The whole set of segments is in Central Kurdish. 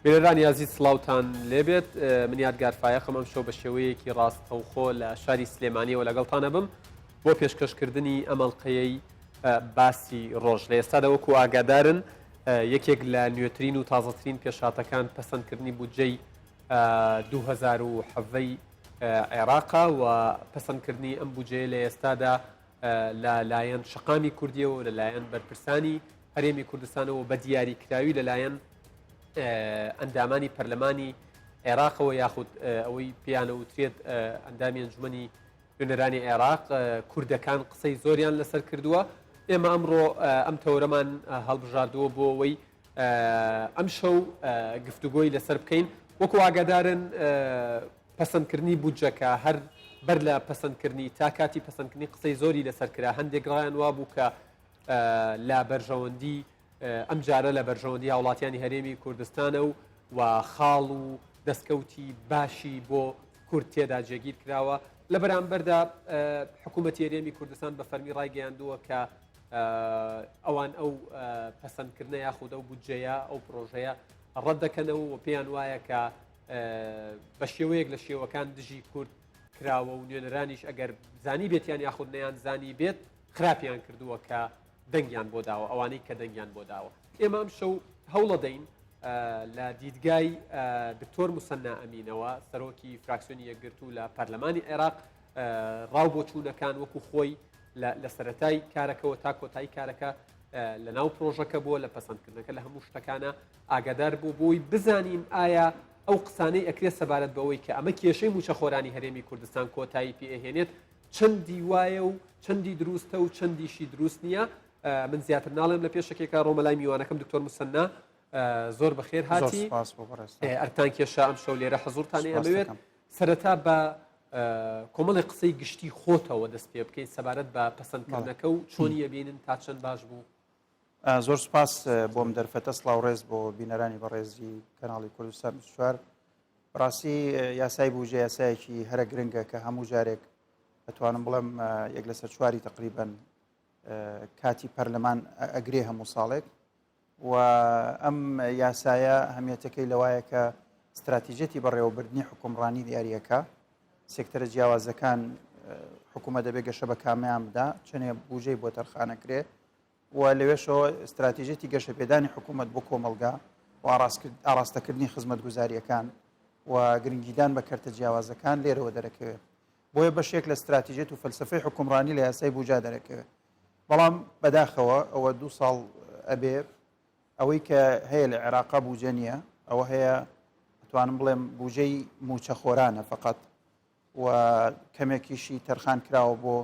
بینەرانی ئازیز سڵاوتان لێبێت من یادگار فایەقم ئەم شەو بە شێوەیەکی ڕاستەوخۆ لە شاری سلێمانیەوە لەگەڵتان ئەبم بۆ پێشکەشکردنی ئەم ئەڵقەیەی باسی ڕۆژ لە ئێستادا وەکو ئاگادارن یەکێک لە نوێترین و تازەترین پێشهاتەکان پەسەندکردنی بودجەی 2017 عێراقا و پەسەندکردنی ئەم بودجەیە لە ئێستادا لە لایەن شەقامی کوردیەوە لەلایەن بەرپرسانی هەرێمی کوردستانەوە بە دیاریکراوی لەلایەن ئەندامانی پەرلەمانی عێراقەوە یاخود ئەوەی پێیانەوترێت ئەندامی ئەنجومەنی نوێنەرانی عێراق کوردەکان قسەی زۆریان لەسەر کردووە ئێمە ئەمڕۆ ئەم تەورەمان هەڵبژاردووە بۆ ئەوەی ئەم شەو گفتوگۆی لەسەر بکەین وەکو ئاگادارن پەسەندکردنی بودجەکە هەر بەر لە پەسەندکردنی تا کاتی پەسەندکردنی قسەی زۆری لەسەر کرا هەندێک ڕایان وابوو کە لە بەرژەوەندی ئەم جارە لە بەرژەوەندی هاوڵاتیانی هەرێمی کوردستانە و و خاڵ و دەستکەوتی باشی بۆ کورد تێدا جێگیر کراوە لە بەرامبەردا حکوومەتی هەرێمی کوردستان بە فەرمی ڕایگەیاندووە کە ئەوان ئەو پەسەندکردنە یاخود ئەو بودجەیە ئەو پرۆژەیە ڕەت دەکەنەوە و پێیان وایە کە بە شێوەیەک لە شێوەکان دژی کورد کراوە و نوێنەرانیش ئەگەر زانی بێتیان یاخود نەیان زانی بێت خراپیان کردووە کە دەنگیان بۆ داوە ئەوانەی کە دەنگیان بۆ داوە ئێمە ئەم شەو هەوڵەدەین لە دیدگای دکتۆر مسەنا ئەمینەوە سەرۆکی فراکسیۆنی یەکگرتوو لە پەرلەمانی عێراق ڕاو بۆچوونەکان وەکو خۆی لە سەتای کارەکەەوە تا کۆتایی کارەکە لە ناو پرۆژەکە بووە لە پەسەندکردنەکە لە هەموو شتەکانە ئاگادار بوو بۆی بزانین ئایا ئەو قسانەی ئەکرێت سەبارەت بەوەی کە ئەمە کێشەی موچەخۆرانی هەرێمی کوردستان کۆتایی پێهێنێت چەندی وایە و چەندی دروستە و چەندیشی دروست نییە من زیاتر ناڵێم لە پێشەکێکە ڕۆمە لای میوانەکەم دکتۆر مسەنا زۆر بەخێر هاتی ئەرتان کێشە ئەم شەو لێرە حەزورتان ئەمەوێت سەرەتا بە کۆمەڵی قسەی گشتی خۆتەوە دەست پێ بکەیت سەبارەت بە پەسەندکردنەکە و چۆنی ئەبینن تا چەند باش بوو زۆر سپاس بۆم دەرفەتە سڵاو ڕێز بۆ بینەرانی بەڕێزی کەناڵی کوردستان 24 بەڕاستی یاسای بوجە یاسایەکی هەرە گرنگە کە هەموو جارێک ئەتوانم بڵێم یەک لەسەر چواری تقریبن کاتی پەرلەمان ئەگرێ هەموو ساڵێک و ئەم یاسایە هەمیەتەکەی لەوایە کە استراتیژەتی بەڕێوەبردنی حکومڕانی دیارەکە سێکتەرە جیاوازەکان حکوومەت دەبێت گەشە بە کامیان بدا چنێ بوجەی بۆ تەرخانەکرێ و لەوێشەوە ستراتیژیەتی گەشەپێدانی حکوومەت بۆ کۆمەڵگا و ئاراستەکردنی خزمەتگوزارییەکان و گرنگیدان بە کەرتە جیاوازەکان لێرەوە دەرەکەوێت. بۆیە بەشێک لە ستراتیژیەت و فەلسەفەی حوکمڕانی لە یاسای بوجا دەرەکەوێت. بەڵام بەداخەوە ئەوە دوو ساڵ ئەبێ ئەوەی کە هەیە لە عێراقا بوجە نییە، ئەوە هەیە ئەتوانم بڵێم بوجەی مووچەخۆرانە فقط و کەمێکیشی تەرخان کراوە بۆ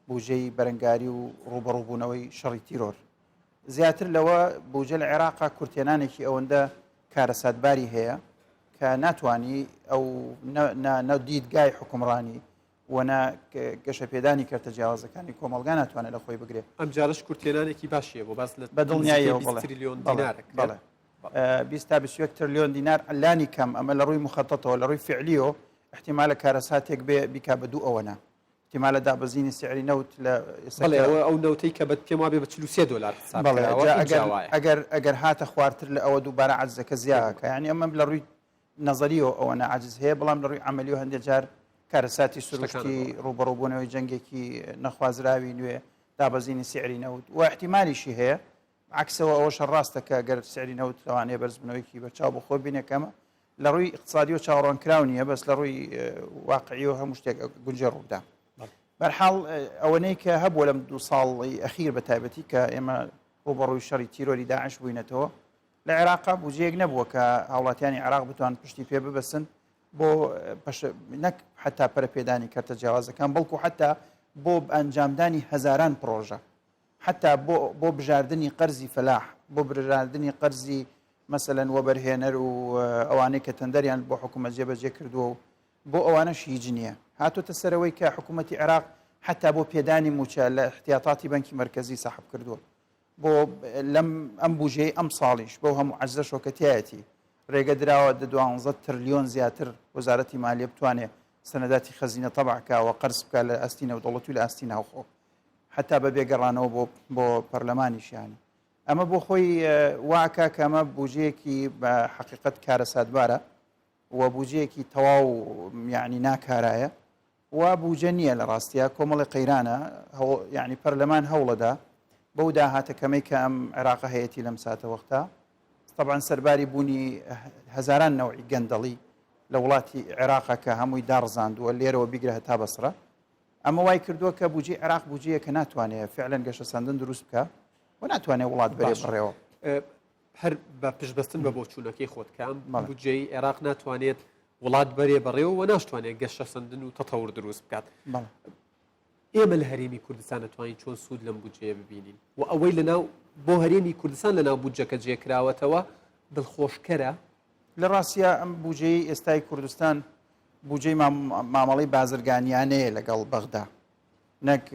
بوجەی بەرەنگاری و ڕووبەڕووبوونەوەی شەڕی تیرۆر. زیاتر لەوە بوجە لە عێراقا کورتهێنانێکی ئەوەندە کارەساتباری هەیە کە ناتوانی ئەو نە دیدگای حوکمڕانی و نە گەشەپێدانی کەرتە جیاوازەکانی کۆمەڵگا ناتوانێت لە خۆی بگرێت. ئەمجارەش کورتهێنانێکی باشی هەبوو باس لە بە دڵنیاییەوە نزیکەی 20 بەڵێ تریلیۆن بەڵێ دینارە کرد. بەڵێ 20 تا 21 ترلیۆن دینار لانی کەم ئەمە لە ڕووی مخەتەتەوە لە ڕووی فعلیەوە احتیمالە کارەساتێک بێ بیکا بە دوو ئەوەنە احتیمالە دابەزینی سعری نەوت لە بەڵێ ئەوە ئەو نەوتەی کە بە پێم وابێ بە 43 دۆلار حساب بەڵێ کراوە جا ئینجا ئەگەر وایە. ئەگەر ئەگەر هاتە خوارتر لە ئەوە دووبارە عەجزەکە زیاکە یعنی ئەمە لە ڕووی نەزەریەوە ئەوەنە عەجز هەیە بەڵام لە ڕووی عەمەلیەوە هەندێک جار کارەساتی شتەکان سروشتی ئەگۆڕێن. ڕووبەڕووبوونەوەی جەنگێکی نەخوازراوی نوێ دابەزینی سعری نەوت و احتیمالیشی هەیە عەکسەوە ئەوەش هەر ڕاستە کە گەر سعری نەوت لەوانەیە بەرزبوونەوەیەکی بەرچاو بە خۆی بینێ کە ئەمە لە ڕووی ئیقتسادیەوە چاوەڕوانکراو نییە بەس لە ڕووی واقعیەوە هەموو شتێک گونجێ ڕووبدا. بەرحاڵ ئەوەنەی کە هەبووە لەم دوو ساڵی ئەخیر بە تایبەتی کە ئێمە ڕووبەڕووی شەڕی تیرۆری داعش بووینەتەوە لە عێراقا بودجەیەک نەبووە کە هاوڵاتیانی عێراق بتوان پشتی پێ ببەسن بۆ نەک حتا پەرەپێدانی کەرتە جیاوازەکان بەڵکو حتا بۆ ئەنجامدانی هەزاران پرۆژە حەتا بۆ بۆ بژاردنی قەرزی فەلاح، بۆ بژاردنی قەرزی مەسەلەن وەبەرهێنەر و ئەوانەی کە تەندەریان بۆ حکوومەت جێبەجێ کردووە و بۆ ئەوانەش هیچ نییە. هاتۆتە سەرەوەی کە حکوومەتی عێراق حەتا بۆ پێدانی مووچە لە ئیحتیاتاتی بەنکی مەرکەزی سەحب کردووە. بۆ لەم ئەم بوجەی ئەم ساڵیش بەو هەموو عەجزەشەوە کە تیایەتی رێگە دراوە دە دوانزە ترلیۆن زیاتر وەزارەتی مالیە بتوانێ سەنەداتی خەزینە تەبع کا و قەرز بکا لە ئاستی نێودەوڵەتی و لە ئاستی ناوخۆ. حەتا بە بێ گەڕانەوە بۆ بۆ پەرلەمانیش یانی. ئەمە بۆ خۆی واکە کە ئەمە بودجەیەکی بە حەقیقەت کارەساتبارە و بودجەیەکی تەواو یعنی ناکارایە و بودجە نییە لە ڕاستیا کۆمەڵی قەیرانە یعنی پەرلەمان هەوڵەدا بەو داهاتە کەمەی کە ئەم عێراقە هەیەی لەم ساتە وەختا طبعا سەرباری بوونی هەزاران نەوعی گەندەڵی لە وڵاتی عێراقە کە هەمووی داڕزاندووە لێرەوە بیگرە هەتا بەسرە ئەمە وای کردووە کە بودجەی عێراق بودجەیە کە ناتوانێت فعلەن گەشەسەندن دروست بکە و ناتوانێت وڵات بەرێ بڕێەوە. هەر بە پشتبەستن بە بۆچوونەکەی خۆت کە ئەم بودجەی عێراق ناتوانێت وڵات بەرێ بەڕێوە و ناشتوانێت گەشەسەندن و تەتەور دروست بکات. ئێمە لە هەرێمی کوردستان دەتوانین چۆن سوود لەم بودجەیە ببینین و ئەوەی لەناو بۆ هەرێمی کوردستان لەناو بودجەکە جێکراوەتەوە دڵخۆشکەرە؟ لە ڕاستیا ئەم بودجەی ئێستای کوردستان بودجەی مامەڵەی بازرگانیانەیە لەگەڵ بەغدا نەک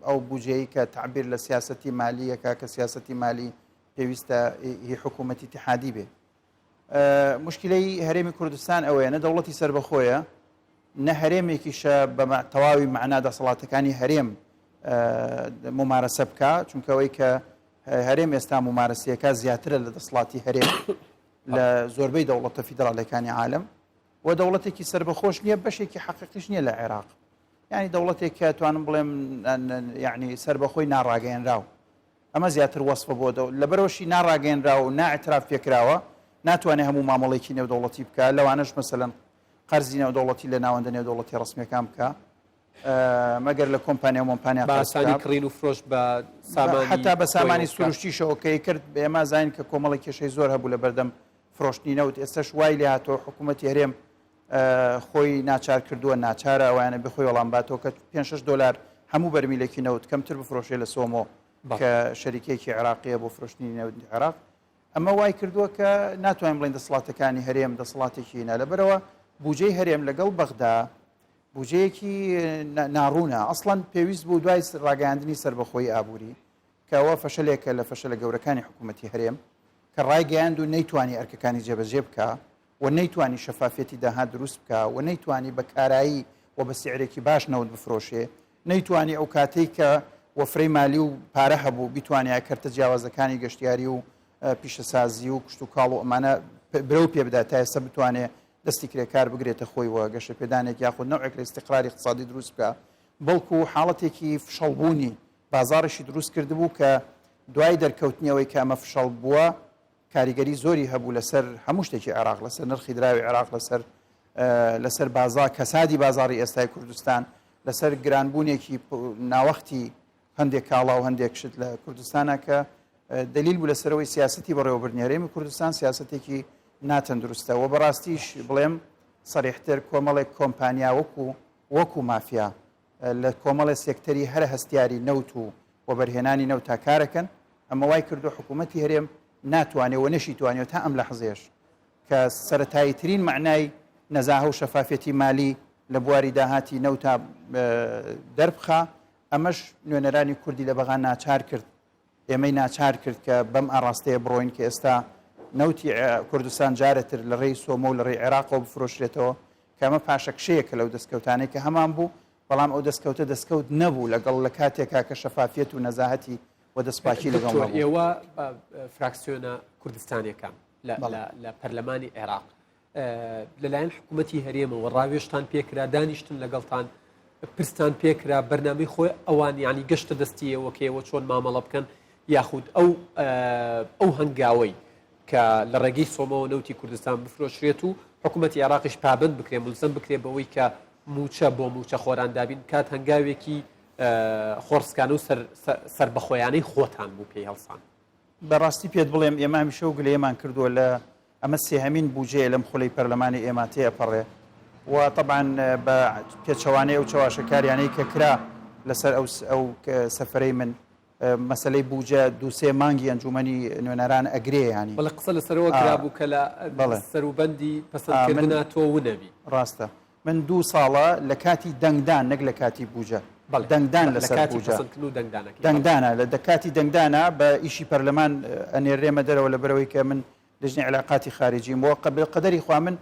ئەو بودجەی کە تعبیر لە سیاسەتی مالیەکە کە سیاسەتی مالی پێویستە هی حکوومەتی تحادی بێ مشکلەی هەرێمی کوردستان ئەوەیە نە دەوڵەتی سربەخۆیە نە هەرێمێکیشە بە تەواوی معنا دەسەڵاتەکانی هەرێم ممارەسە بکە چونکەوەی کە هەرێم ئێستا ممارەسیەکە زیاترە لە دەسەڵاتی هەرێم لە زۆربەی دەوڵەتە فیدراڵەکانی عالم و دەوڵەتێکی سربەخۆش نییە بەشێکی حەقیقیش نییە لە عێراق یعنی دەوڵەتێک کە توانم بڵێم یعنی سربەخۆی ناڕاگەیەنراو ئەمە زیاتر وەسفە بۆ دەو لەبەرەوەشی ناڕاگەیەنراوە و ناعتراف پێکراوە ناتوانێت هەموو مامەڵێکی نێودەوڵەتی بکە لەوانەش مەسەلەن قەرزی نێودەوڵەتی لە ناوەندە نێودەوڵەتی ڕسمیەکان بکە مەگەر لە کۆمپانیا و مۆمپانیا باسانی کڕین و فرۆش بە سامانی حتا بە سامانی سروشتیشەوە کەی کرد ئێمە زانین کە کۆمەڵی کێشەی زۆر هەبوو لە بەردەم فرۆشتنی نەوت ئێستش وای لێ هاتۆ حکوومەتی هەرێم خۆی ناچار کردووە ناچارە ئەوانە بخۆی وەڵام باتەوە کە 5 دلار هەموو بەرمیلێکی نەوت کەمتر بفرۆشێ لە سۆمۆ کە شەریکێکی عێراقیە بۆ فرۆشتنی نەوت عێراق ئەمە وای کردووە کە ناتوانین بڵێن دەسەڵاتەکانی هەرێم دەسەڵاتێکی نا لەبەرەوە بودجەی هەرێم لەگەڵ بەغدا بودجەیەکی ناڕوونە ئەسڵەن پێویست بوو دوای ڕاگەیاندنی سەربەخۆی ئابووری کە ئەوە فەشەلێکە لە فەشەلە گەورەکانی حکوومەتی هەرێم کە ڕایگەیاند و نەیتوانی ئەرکەکانی جێبەجێ بکا و نەیتوانی شەفافیەتی داهات دروست بکا و نەیتوانی بە کارایی و بە سعرێکی باش نەوت بفرۆشێ نەیتوانی ئەو کاتەی کە وەفرەی مالی و پارە هەبوو بیتوانایە کەرتە جیاوازەکانی گەشتیاری و پیشەسازی و کشتوکاڵ و ئەمانە برەو پێ بدات تا ئێستا بتوانێ دەستی کرێکار بگرێتە خۆی و گەشەپێدانێک یاخود نەوعێک لە ئیستیقراری اقتصادی دروست بکا بەڵکو حاڵەتێکی فشەڵبوونی بازاڕیشی دروست کردبوو کە دوای دەرکەوتنی ئەوەی کە ئەمە فشەڵ بووە کاریگەری زۆری هەبوو لەسەر هەموو شتێکی عێراق لەسەر نرخی دراوی عێراق لەسەر لەسەر بازار کەسادی بازاری ئێستای کوردستان لەسەر گرانبوونێکی ناوەختی هەندێک کاڵا و هەندێک شت لە کوردستانە کە دلیل بوو لەسەرەوەی سیاستی بەڕێوەبردنی هەرێمی کوردستان سیاستێکی ناتەندروستە و بەڕاستیش بڵێم سەریحتر کۆمەڵێک کۆمپانیا وەکو وەکو مافیا لە کۆمەڵێ سێکتەری هەرە هەستیاری نەوت و وەبەرهێنانی نەوتا کارەکەن، ئەمە وای کردووە حکوومەتی هەرێم ناتوانێ و نەشیتوانیوە تا ئەم لەحزەیەش کە سەرەتاییترین مەعنای نەزاهە و شەفافیەتی مالی لە بواری داهاتی نەوتا دەربخا، ئەمەش نوێنەرانی کوردی لە بەغا ناچار کرد ئێمەی ناچار کرد کە بەم ئاڕاستەیە بڕۆین کە ئێستا نەوتی کوردستان جارێتر لە ڕێی سۆمۆ و لە ڕێی عێراقەوە بفرۆشرێتەوە کە ئەمە پاشەکشەیەکە لەو دەستکەوتانەی کە هەمان بوو، بەڵام ئەو دەستکەوتە دەستکەوت نەبوو لەگەڵ لە کاتێکا کە شەفافیەت و نەزاهەتی و دەستپاکی لەگەڵ دکتۆر نەبوو. ئێوە فراکسیۆنە کوردستانیەکان لە پەرلەمانی عێراق لەلایەن حکوومەتی هەرێمەوە ڕاوێژتان پێکرا دانیشتن لەگەڵتان پرستان پێکرا بەرنامەی خۆی ئەوان یعنی گەشتە دەستی ئێوە کە ئێوە چۆن مامەڵە بکەن یاخود ئەو ئەو هەنگاوەی کە لە ڕێگەی سۆمەوە نەوتی کوردستان بفرۆشرێت و حکوومەتی عێراقیش پابند بکرێ ملزم بکرێ بەوەی کە موچە بۆ موچە خۆران دابین بکات هەنگاوێکی خۆڕسکانە و سەربەخۆیانەی خۆتان بوو پێی هەڵسان. بەڕاستی پێت بڵێم ئێمە هەمیشە و گلەیەمان کردووە لە ئەمە سێهەمین بوجەیە لەم خولەی پەرلەمانی ئێمە تێئەپەڕێ و تەبعەن بە پێچەوانەی ئەو چەواشەکاریانەی کە کرا لەسەر ئەو ئەو سەفەرەی من مەسەلەی بوجە دوو سێ مانگی ئەنجومەنی نوێنەران ئەگرێ یانی بەڵێ قسە لەسەرەوە کرابوو کە لە سەروبەندی پەسەندکردنا تۆ ونەبی. ڕاستە من دوو ساڵە لە کاتی دەنگدان نەک لە کاتی بوجە دەنگدان لەسەر بوجە دەنگدانە لە کاتی دەنگدانە بە ئیشی پەرلەمان ئەنێرێمە دەرەوە لە بەرەوەی کە من لجنەی علاقاتی خارجیم و قبل قەدەری خوا من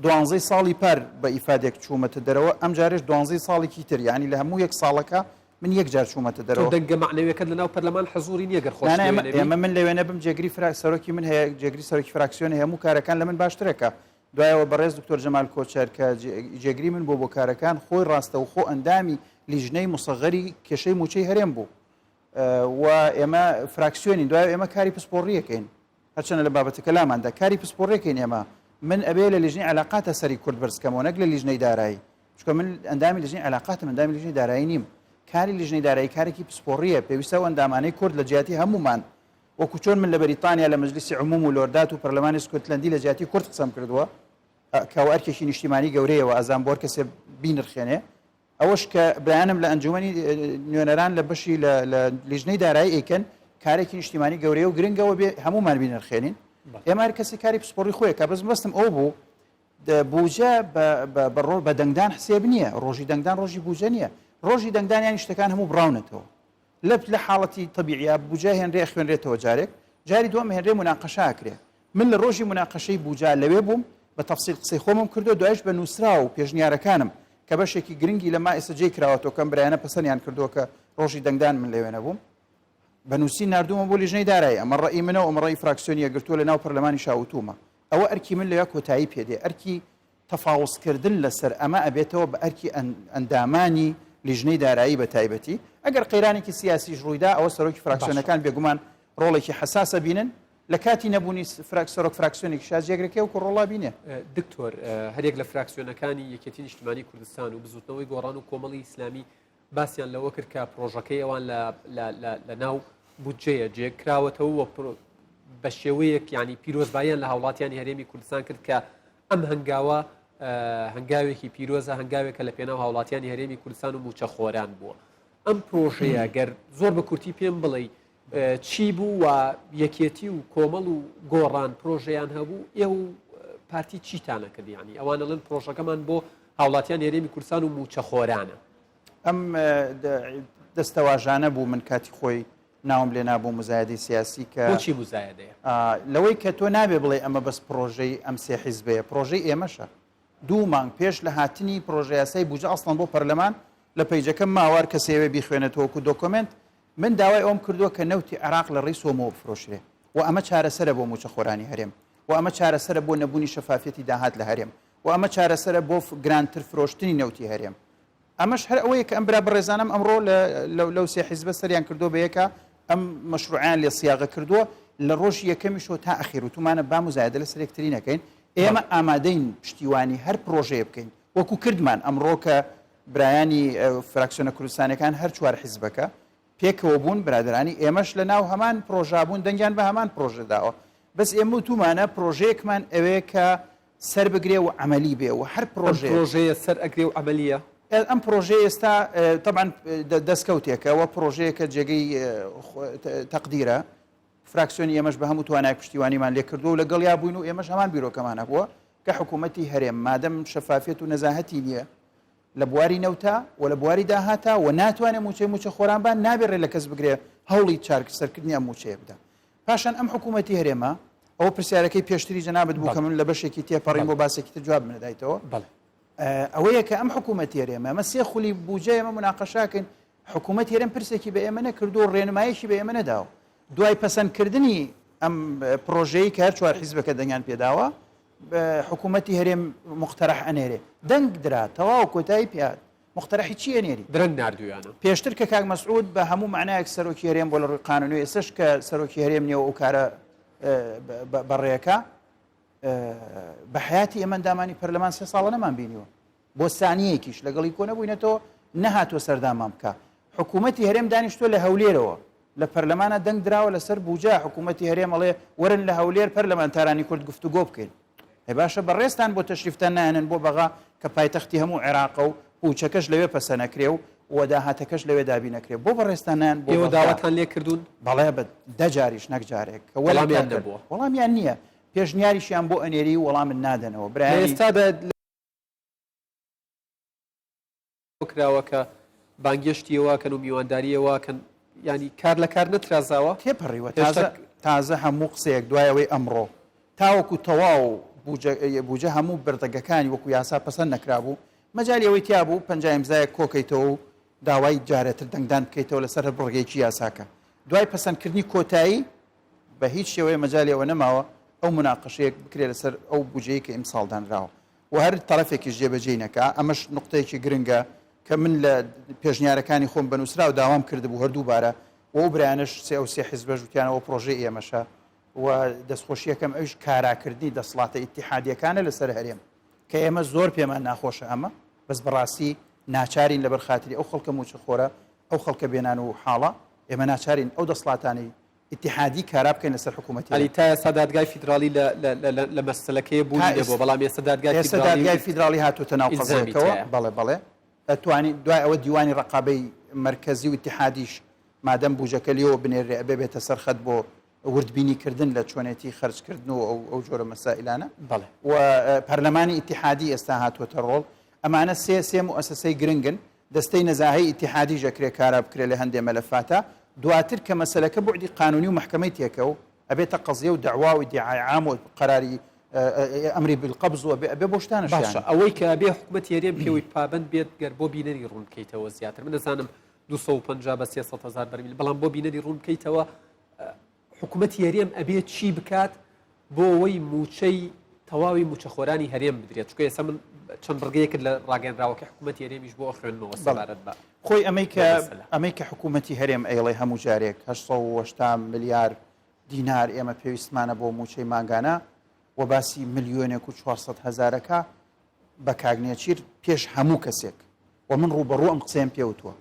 دوانزەی ساڵی پار بە ئیفادێک چوومەتە دەرەوە ئەم جارێش دوانزەی ساڵێکی تر یعنی لە هەموو یەک ساڵەکە من یەک جار چوومەتە تۆ دەرەوە. دەنگە مەعنەویەکەت لەناو پەرلەمان حزوری نییە گەر خۆشت نا نا لەوێ ئێمە نەبی؟ ئێمە من لەوێ نەبم جێگری فرا سەرۆکی من هەیە جێگری سەرۆکی فراکسیۆن هەیە هەموو کارەکان لە من باشترەکە دوایەوە بەڕێز دکتۆر جەمال کۆچەر کە جێگری من بوو بۆ کارەکان خۆی ڕاستەوخۆ ئەندامی لیژنەی موسەغەری کێشەی مووچەی هەرێم بوو و ئێمە فراکسیۆنین دوای ئێمە کاری پسپۆڕیەکەین هەرچەنە لە بابەتەکە لاماندا کاری پسپۆڕیەکەین ئێمە من ئەبێ لە لیژنەی علاقاتە سەری کورد بەرزکەمەوە نەک لە لیژنەی دارایی چونکە من ئەندامی لیژنەی علاقاتم ئەندامی لیژنەی دارایی نیم کاری لیژنەی دارایی کارێکی پسپۆڕیە پێویستە ئەو ئەندامانەی کورد لە جیاتی هەمومان وەکو چۆن من لە بەریتانیا لە مەجلیسی عموم و لۆردات و پەرلەمانی سکۆتلەندی لە جیاتی کورد قسەم کردووە کە ئەوە ئەرکێکی نیشتیمانی گەورەیە و ئازان بۆ هەر کەسێ بینرخێنێ ئەوەش کە برایانم لە ئەنجومەنی نوێنەران لە بەشی لە لیژنەی دارایی ئەیکەن کارێکی نیشتیمانی گەورەیە و گرنگەوە بێ هەمومان بینرخێنین ئێمە هەر کەسی کاری پسپۆڕی خۆیە کە بەس مەبەستم ئەو بوو بوجە بە دەنگدان حسێب نییە ڕۆژی دەنگدان ڕۆژی بوجە نییە ڕۆژی دەنگدان یانی شتەکان هەموو بڕاونەتەوە لە لە حاڵەتی تەبیعیا بوجە هێنرێ ئەخوێنرێتەوە جارێک جاری دووەم هێنرێ موناقەشە ئەکرێ من لە ڕۆژی موناقەشەی بوجا لەوێ بووم بە تەفسیل قسەی خۆمم کردووە دوایش بە نووسراو و پێشنیارەکانم کە بەشێکی گرنگی لە ما ئێستا جێی کراوەتەوە کەم برایانە پەسەنیان کردووە کە ڕۆژی دەنگدان من لەوێ نەبووم بە نووسین ناردوومە بۆ لیژنەی دارایی ئەمە ڕەئی منە و ئەمە ڕەئی فراکسیۆنی یەکگرتووە لە ناو پەرلەمانی شاوتوومە ئەوە ئەرکی من لەوێ کۆتایی پێدێ ئەرکی تەفاوزکردن لەسەر ئەمە ئەبێتەوە بە ئەرکی ئەندامانی لیژنەی دارایی بە تایبەتی، ئەگەر قەیرانێکی سیاسیش ڕوویدا ئەوە سەرۆکی فراکسیۆنەکان بێگومان ڕۆڵێکی حەساس ئەبینن، لە کاتی نەبوونی سەرۆک فراکسیۆنێکیشا جێگرەکەی وەکو ڕۆڵ ئەبینێ. دکتۆر، هەریەک لە فراکسیۆنەکانی یەکێتی نیشتمانی کوردستان و بزوتنەوەی گۆڕان و کۆمەڵی ئیسلامی باسیان لەوە کرد کە پرۆژەکەی ئەوان لە ناو بودجەیە جێ کراوەتەوە و بە شێوەیەک ینی پیرۆزباییان لە هاوڵاتیانی هەرێمی کوردستان کرد کە ئەم هەنگاوە هەنگاوێکی پیرۆزە هەنگاوێکە لە پێناو هاوڵاتیانی هەرێمی کوردستان و موچەخۆران بووە ئەم پرۆژەیە گەر زۆر بە کورتی پێم بڵێ چی بوو و یەکێتی و کۆمەڵ و گۆڕان پرۆژەیان هەبوو ئێوە و پارتی چیتانە کرد یانی ئەوان ئەڵێن پرۆژەکەمان بۆ هاوڵاتیان هەرێمی کوردستان و موچەخۆرانە. ئەم دەستەواژانە بوو من کاتی خۆی ناوم لێ نابوو مزایدەی سیاسی کە بۆچی مزایدەیە؟ لەوەی کە تۆ نابێ بڵێ ئەمە بەس پرۆژەی ئەم سێ حیزبەیە پرۆژەی ئێمەشە دوو مانگ پێش لە هاتنی پرۆژەیاسای بوجە ئەسڵەن بۆ پەرلەمان لە پەیجەکەم ماوە هەر کەسێ ئەوێ بیخوێنێتەوە وەکو دۆکۆمێنت من داوای ئەوەم کردووە کە نەوتی عێراق لە ڕێی سۆمۆوە بفرۆشرێ و ئەمە چارەسەرە بۆ مووچەخۆرانی هەرێم و ئەمە چارەسەرە بۆ نەبوونی شەفافیەتی داهات لە هەرێم و ئەمە چارەسەرە بۆ گرانتر فرۆشتنی نەوتی هەرێم. ئەمەش هەر ئەوەیە کە ئەم برا بەڕێزانەم ئەمڕۆ لەو سێ حیزبە سەریان کردووە بە یەکا، ئەم مەشروعیان لێ سیاغە کردووە لە ڕۆژی یەکەمیشەوە تا ئەخیر وتومانە با موزایەدە لەسەر یەکتری نەکەین، ئێمە ئامادەین پشتیوانی هەر پڕۆژەیە بکەین وەکو کردمان ئەمڕۆ کە برایانی فراکسیۆنە کوردستانیەکان هەر چوار حیزبەکە پێکەوە بوون برادەرانی ئێمەش لە ناو هەمان پرۆژا بوون دەنگیان بە هەمان پرۆژە داوە بەس ئێمە وتومانە پرۆژەیەکمان ئەوێ کە سەر بگرێ و عەمەلی بێ و هەر پرۆژەیەک پرۆژەیە سەر ئەگرێ و عەمەلیە؟ ئەم پرۆژەیە ئێستا تەبعەن دەستکەوتێکە و پرۆژەیەکە جێگەی تەقدیرە فراکسیۆنی ئێمەش بە هەموو توانایەک پشتیوانیمان لێکردووە و لەگەڵیا بووین و ئێمەش هەمان بیرۆکەمان هەبووە کە حکوومەتی هەرێم مادەم شەفافیەت و نەزاهەتی نییە لە بواری نەوتا و لە بواری داهاتا و ناتوانێ مووچەی مووچەخۆران با نابێ ڕێ لە کەس بگرێ هەوڵی چارەسەرکردنی ئەم مووچەیە بدا پاشان ئەم حکوومەتی هەرێمە ئەوە پرسیارەکەی پێشتری جەنابت بوو کە من لە بەشێکی تێپەڕیم بۆ باسێکی تر جواب نەدایتەوە ئەوەیە کە ئەم حکوومەتی هەرێمە ئەمە سێ خولی بوجە ئێمە مناقەشاکەین حکوومەتی هەرێم پرسێکی بە ئێمە نەکردو و ڕێنمایەکی بە ئێمە نەداوە دوای پەسەندکردنی ئەم پرۆژەی کە هەر چوار حیزبەکە دەنگیان پێداوە حکوومەتی هەرێم مقتەرح ئەنێرێ دەنگ درا تەواو کۆتایی پێهات مقتەرحی چی ئەنێری؟ درەنگ ناردوویانە. پێشتر کە کاک مەسعود بە هەموو مەعنایەک سەرۆکی هەرێم بووە لە ڕووی قانونی و ئێستەش کە سەرۆکی هەرێم نییە و ئەو کارە بەڕێکە بە حەیاتی ئێمە ئەندامانی پەرلەمان سێ ساڵە نەمان بینیوە بۆ سانیەکیش لەگەڵی کۆ نەبووینەتەوە نەهاتووە سەردانمان بکا حکوومەتی هەرێم دانیشتووە لە هەولێرەوە لە پەرلەمانە دەنگ دراوە لەسەر بوجە حکوومەتی هەرێم ئەڵێ وەرن لە هەولێر پەرلەمانتارانی کورد گفتوگۆ بکەین ئەی باشە بەڕێزتان بۆ تەشریفتان نایەنن بۆ بەغا کە پایتەختی هەموو عێراقە و پوچەکەش لەوێ پەسەنەکرێ و و داهاتەکەش لەوێ دابینەکرێ بۆ بەڕێزتان نایەن بۆ ئێوە بەغدا؟ داواتان لێ کردوون؟ بەڵێ بە دە جاریش نەک جارێک کە وەڵامیان وەریان کرد نەبووە. وەڵامیان نییە پێشنیاریشیان بۆ ئەنێری و وەڵامت نادەنەوە لە برایانی ئێستادا کراوە کە بانگێشتی ئەوە کەن و میوانداری ئەوە کەن یانی کار لە کار نەترازاوە؟ تێپەڕیوە هێشتا تازە تازە هەموو قسەیەک دوای ئەوەی ئەمڕۆ تاوەکو تەواو بوجە بوجە هەموو بردەگەکانی وەکو یاسا پەسەند نەکرابوو مەجالی ئەوەی تیا بوو 50 ئیمزایەک کۆکەیتەوە و. داوای جارێتر دەنگدان بکەیتەوە لەسەر هەر بڕگەیەکی یاساکە. دوای پەسەندکردنی کۆتایی بە هیچ شێوەیە مەجالی ئەوە نەماوە ئەو موناقەشەیەک بکرێ لەسەر ئەو بوجەی کە ئیمساڵ دانراوە و هەر تەرەفێکیش جێبەجێی نەکا. ئەمەش نوقتەیەکی گرنگە کە من لە پێشنیارەکانی خۆم بە نووسراو داوام کردبوو هەر دووبارە و ئەو برایانەش سێ ئەو سێ حیزبەش وتیان ئەوە پرۆژەی ئێمەشە و دەستخۆشیەکەم ئەویش کاراکردنی دەسڵاتە ئیتیحادیەکانە لەسەر هەرێم کە ئێمە زۆر پێمان ناخۆشە ئەمە بەس بەڕاستی ناچارین لەبەر خاتری ئەو خەڵکە مووچەخۆرە ئەو خەڵکە بێنان و حاڵە ئێمە ناچارین ئەو دەسڵاتانەی ئیتیحادی کارا بکەین لەسەر حکوومەتی عەلی تا ئێستا دادگای فیدراڵی لە لە لە لە مەسەلەکەیە بوونی نەبووە بەڵام ئێستا دادگای ئێستا دادگای فیدراڵی هاتووەتە ناو قەزیەکەوە بەڵێ بەڵێ ئەتوانی دوای ئەوە دیوانی ڕەقابەی مەرکەزی و ئیتیحادیش مادەم بوجەکە لێوە بنێرێ ئەبێ بێتە سەر خەت بۆ وردبینی کردن لە چۆنێتی خەرج کردن و ئەو ئەو جۆرە مەسائیلانە بەڵێ. و پەرلەمانی ئیتیحادی ئێستا هاتووەتە ڕۆڵ ئەمانە سێ سێ موئەسەسەی گرنگن دەستەی نەزاهەی ئیتیحادیش ئەکرێ کارا بکرێ لە هەندێ مەلەفاتا دواتر کە مەسەلەکە بوعدی قانونی و مەحکەمەی تێکەو ئەبێتە قەزیە و دەعوا و ئیدیعای عام و قەراری ئەمری بالقبض و ئەبێ ئەبێ بۆ شتانەش باشە یانی. ئەوەی کە ئەبێ حکومەتی هەرێم پێوەی پابەند بێت گەر بۆ بینەری ڕوون بکەیتەوە زیاتر من دەزانم 250 بە 300 هەزار بەرمیل بەڵام بۆ بینەری ڕوون بکەیتەوە حکومەتی هەرێم ئەبێ چی بکات بۆ ئەوەی مووچەی تەواوی مووچەخۆرانی هەرێم بدرێت چونکە ئێستا من چەند بڕگەیەکت لە ڕاگەنراوەکەی حکوومەتی هەرێمیش بۆ خوێندمەوە سەبارەت بە خۆی ئەمەی کە ئەمەی کە حکوومەتی هەرێم ئەیڵێ هەموو جارێک 880 ملیار دینار ئێمە پێویستمانە بۆ مووچەی مانگانە و باسی ملیۆنێک و 400 هەزارەکە بە کاک نێچیر پێش هەموو کەسێک و من ڕووبەڕوو ئەم قسەیەم پێوتووە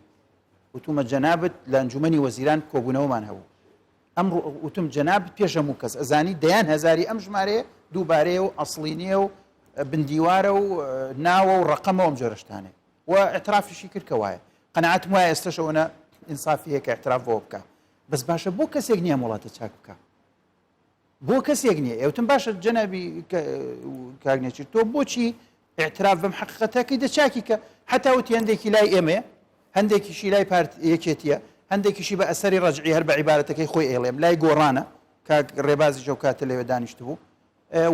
وتومە جەنابت لە ئەنجومەنی وەزیران کۆبوونەوەمان هەبوو ئەم وتم جەنابت پێش هەموو کەس ئەزانی دەیان هەزاری ئەم ژمارەیە دووبارەیە و ئەسڵی نییە و بندیوارە و ناوە و ڕقەمە ئەم جۆرە شتانێ و اعترافیشی کرد کە وایە قەناعەتم وایە ئێستەش ئەوەنە ئینسافی هەیە کە اعتراف بەوە بکا بەس باشە بۆ کەسێک نییە ئەم وڵاتە چاک بکا بۆ کەسێک نییە ئێوتم باشە جەنابی کاک نێچیر تۆ بۆچی اعتراف بەم حقیقەتەکەی دەچاکی کە حتا وتی هەندێکی لای ئێمەیە هەندێکیشی لای پارت یەکێتیە هەندێکیشی بە ئەسەری ڕەجعی هەر بە عیبارەتەکەی خۆی ئێڵێم لای گۆڕانە کاک ڕێبازی ئەو کاتە لەوێ دانیشت بوو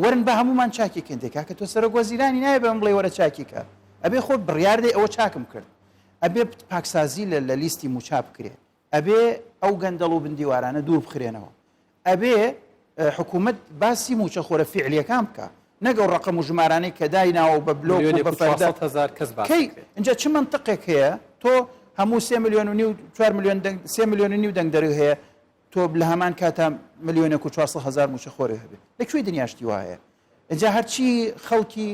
وەرن بە هەمومان چاکی کەین دێ کاکە تۆ سەرۆک وەزیرانی نایە بەم بڵێ وەرە چاکی کە ئەبێ خۆت بڕیار دەی ئەوە چاکم کرد ئەبێ پاکسازی لە لە لیستی موچا بکرێ ئەبێ ئەو گەندەڵ و بندیوارانە دوور بخرێنەوە. ئەبێ حکوومەت باسی مووچەخۆرە فیعلییەکان بکا، نەک ئەو ڕەقەم و ژمارانەی کە دایناوە و بە بلۆک و ملیۆنێک بە و فەردە. 400 هەزار کەس باس کەی؟ دەکرێت. ئینجا چ مەنتقێک هەیە تۆ هەموو سێ ملیۆن و نیو، چوار ملیۆن دەنگ، سێ ملیۆن و نیو دەنگدەرت هەیە، تۆ لە هەمان کاتا ملیۆنێک و 400 هەزار مووچەخۆرت هەبێ؟ لە کوێی دنیا شتی وا هەیە؟ ئینجا هەرچی خەڵکی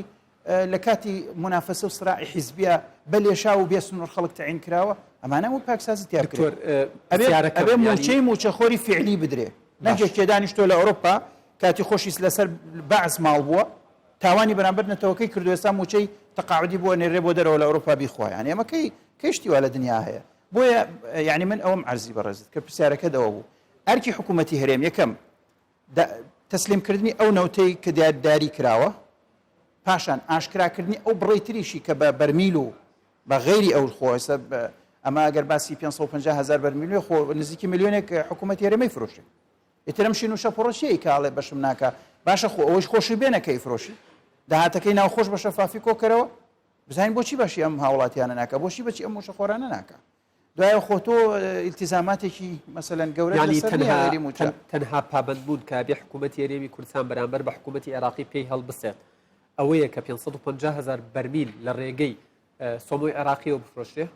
لە کاتی مونافەسە و سراعی حیزبیە بە لێشاو و بێ سنوور خەڵک تەعین کراوە ئەمانە هەموو پاکسازی تیا بکرێت. دکتۆر پرسیارەکەم ئەبێ مووچەی مووچەخۆری فیعلی بدرێ نەک یەکێ دانیشتووە لە ئەوروپا کاتی خۆشی لەسەر بەعس ماڵ بووە تاوانی بەرامبەر نەتەوەکەی کردو ئێستا مووچەی تەقاعودی بۆ نێرێ بۆ دەرەوە لە ئەوروپا بیخوا یانی ئەمە کەی کەی شتی وا لە دنیا هەیە بۆیە یعنی من ئەوەم عەرزی بەڕێزت کرد پرسیارەکەت ئەوە بوو ئەرکی حکوومەتی هەرێم یەکەم تەسلیمکردنی ئەو نەوتەی کە دیاری کراوە، پاشان ئاشکراکردنی ئەو بڕەی تریشی کە بە بەرمیل و بە غەیری ئەو خۆ ئێستا ئەمە ئەگەر باسی 550 هەزار بەرمیل بێ خۆ نزیکی ملیۆنێک حکوومەتی هەرێمەی فرۆشێ ئیتر ئەم شین و شەپۆڕە چییە کە ئاڵێ بەشم ناکا باشە خۆ ئەوەیش خۆشی بێنە کە ئیفرۆشی داهاتەکەی ناوخۆش بە شەفافی کۆکەرەوە بزانین بۆچی باشی ئەم هاوڵاتیانە ناکە بۆچی بەچی ئەم مووچەخۆرانە ناکا دوایە خۆ تۆ ئیلتیزاماتێکی مەسەلەن گەورەت یانی لەسەر نییە تەنها غەیری مووچە. تەنها پابەندبوون کە ئەبێ حکوومەتی هەرێمی کوردستان بەرامبەر بە حکوومەتی عێراقی پێی هەڵبسێت ئەوەیە کە 550 هەزار بەرمیل لە ڕێگەی سۆمۆی عێراقیەوە بفرۆشرێ؟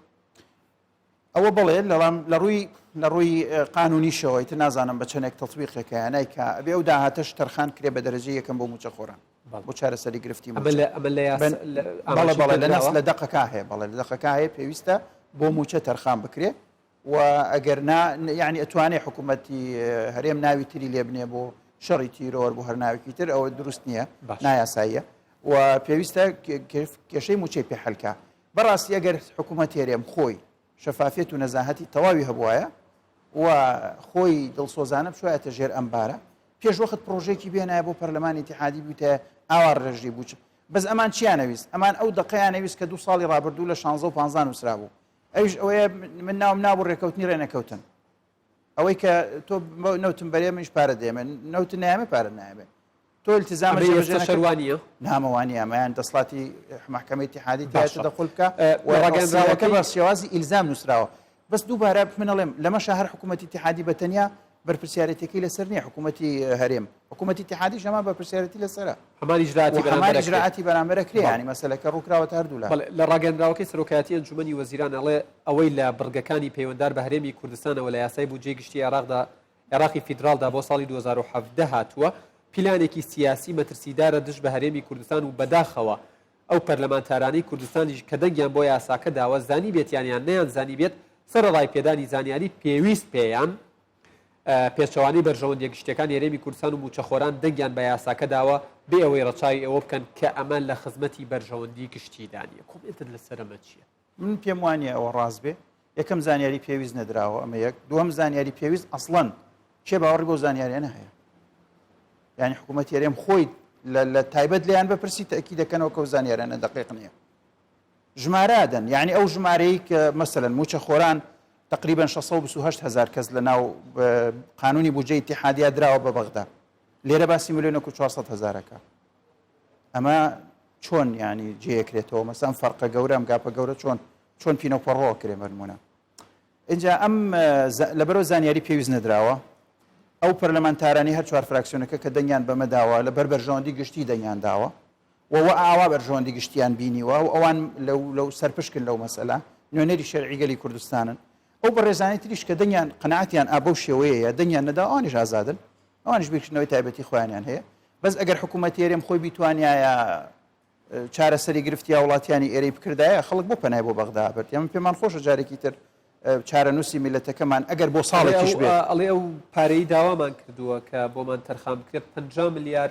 ئەوە بەڵێ لەڵام لە ڕووی لە ڕووی قانونیشەوە ئیتر نازانم بە چەندێک تەتبیقێکە یان نایکا ئەبێ ئەو داهاتەش تەرخان کرێ بە دەرەجەی یەکەم بۆ مووچەخۆران بۆ چارەسەری گرفتی مووچە. ئەمە لە یاسا لە بەڵێ ئاماژەی بەڵێ لە نەس پێدراوە؟ لە دەقەکە هەیە بەڵێ لە دەقەکە هەیە پێویستە بۆ مووچە تەرخان بکرێ و ئەگەر نا یعنی ئەتوانێ حکوومەتی هەرێم ناوی تری لێ بنێ بۆ شەڕی تیرۆر بۆ هەر ناوێکی تر ئەوە دروست نییە باش. نایاساییە و پێویستە کێشەی مووچەی پێ حەلکا بەڕاستی ئەگەر حکوومەتی هەرێم خۆی شەفافیەت و نەزاهەتی تەواوی هەبوایە و خۆی دڵسۆزانە بچوایەتە ژێر ئەم بارە پێش وەخت پڕۆژەیەکی بێنایە بۆ پەرلەمانی ئیتیحادی بوتایە ئاوا ڕێژەی بووچە بەس ئەمان چیانەویست ئەمان ئەو دەقەیانەویست کە دوو ساڵی ڕابردوو لە شانزە و پانزا نووسرابوو ئەویش ئەوەیە من ناوم نابوو ڕێکەوتنی ڕێنەکەوتن ئەوەی کە تۆ نەوتم بەرێ منیش پارە دێمە نەوت نایامێ پارە نایامێ. تۆ التزامە ئەمە جێبەجێ ئێستا نەکرد شەروانیە نامە وانیە ئەمەیان دەسڵاتی محکمەی ئیتیحادی تایە باشە تەدەخول بکە لە و ڕەگەنراوەکە ڕاگەیەندراوەکەی بە شێوازی ئیلزام نووسراوە بەس دووبارە من ئەڵێم لەمەشا هەر حکوومەتی ئیتیحادی بە تەنیا بەرپرسیارێتیەکەی لەسەر نییە حکوومەتی هەرێم حکوومەتی ئیتیحادیش هەمان بەرپرسیارێتی لەسەرە هەمان ئیجرائاتی و هەمان بەرامبەر ئەکرێ ئیجرائاتی بەرامبەر ئەکرێ بەڵێ یانی مەسەلەکە ڕووکراوەتە هەردوولا. بەڵێ لە ڕاگەیەندراوەکەی سەرۆکایەتی ئەنجومەنی وەزیران ئەڵێ ئەوەی لە بڕگەکانی پەیوەندار بە هەرێمی کوردستانەوە لە یاسای بودجەی گشتی عێراقدا عێراقی فیدراڵدا بۆ ساڵی 2017 هاتووە پیلانێکی سیاسی مەترسیدارە دژ بە هەرێمی کوردستان و بەداخەوە ئەو پەرلەمانتارانەی کوردستانیش کە دەنگیان بۆ یاساکە داوە زانیبێتیان یان نەیانزانیبێت سەرەڕای پێدانی زانیاری پێویست پێیان پێچەوانەی بەرژەوەندیە گشتیەکانی هەرێمی کوردستان و مووچەخۆران دەنگیان بە یاساکە داوە بێ ئەوەی ڕەچاوی ئەوە بکەن کە ئەمە لە خزمەتی بەرژەوەندی گشتیدا نیە. کۆمێنتت لەسەر ئەمە چیە؟ من پێم وانیە ئەوە ڕاست بێ. یەکەم زانیاری پێویست نەدراوە ئەمە یەک. دووەم زانیاری پێویست ئەسڵەن کێ باوەڕی بەو زانیاریانە هەیە؟ یانی حکوومەتی هەرێم خۆی لە تایبەت لێیان بپرسی تەئکید دەکەنەوە کە ئەو زانیارانە دەقیق نییە. ژمارە ئەدەن یانی ئەو ژمارەی کە مەسەلەن مووچە خۆران تقریبا 628 هزار کەس لە ناو قانونی بودجەی ئیتیحادیا دراوە بە بەغدا لێرە باسی ملیۆنێک و 400 هزارەکە ئەمە چۆن ینی جێکرێتەوە مەسەن فەرقە گەورە ئەم gap ە گەورە چۆن چۆن پینە و پەڕۆ کرێ بەرمونە اینجا ئەم لەبەرەوە زانیاری پێویست نەدراوە ئەو پەرلەمانتارانی هەر چوار فراکسیۆنەکە کە دەنگیان بەمە داوە لە بەر بەرژەوەندی گشتی دەنگیان داوە و وە ئاوا بەرژەوەندی گشتیان بینیوە و ئەوان لەو لەو سەرپشکن لەو مەسەلە، نوێنەری شەرعی گەلی کوردستانن. ئەو بەڕێزانەی تریش کە دەنگیان قەناعەتیان ئا بەو شێوەیەیە دەنگیان نەدا ئەوانیش ئازادن، ئەوانیش بیرکردنەوەی تایبەتی خۆیانیان هەیە. بەس ئەگەر حکوومەتی هەرێم خۆی بیتوانیایە چارەسەری گرفتی هاوڵاتیانی ئێرەی بکردایە خەڵک بۆ پەنای بۆ بەغدا ئەبرد. ئێمە پێمان خۆشە جارێکی تر چارەنووسی میللەتەکەمان ئەگەر بۆ ساڵێکیش بێت. ئەڵێ ئەو پارەی داوامان کردووە کە بۆمان تەرخان بکرێت 50 ملیار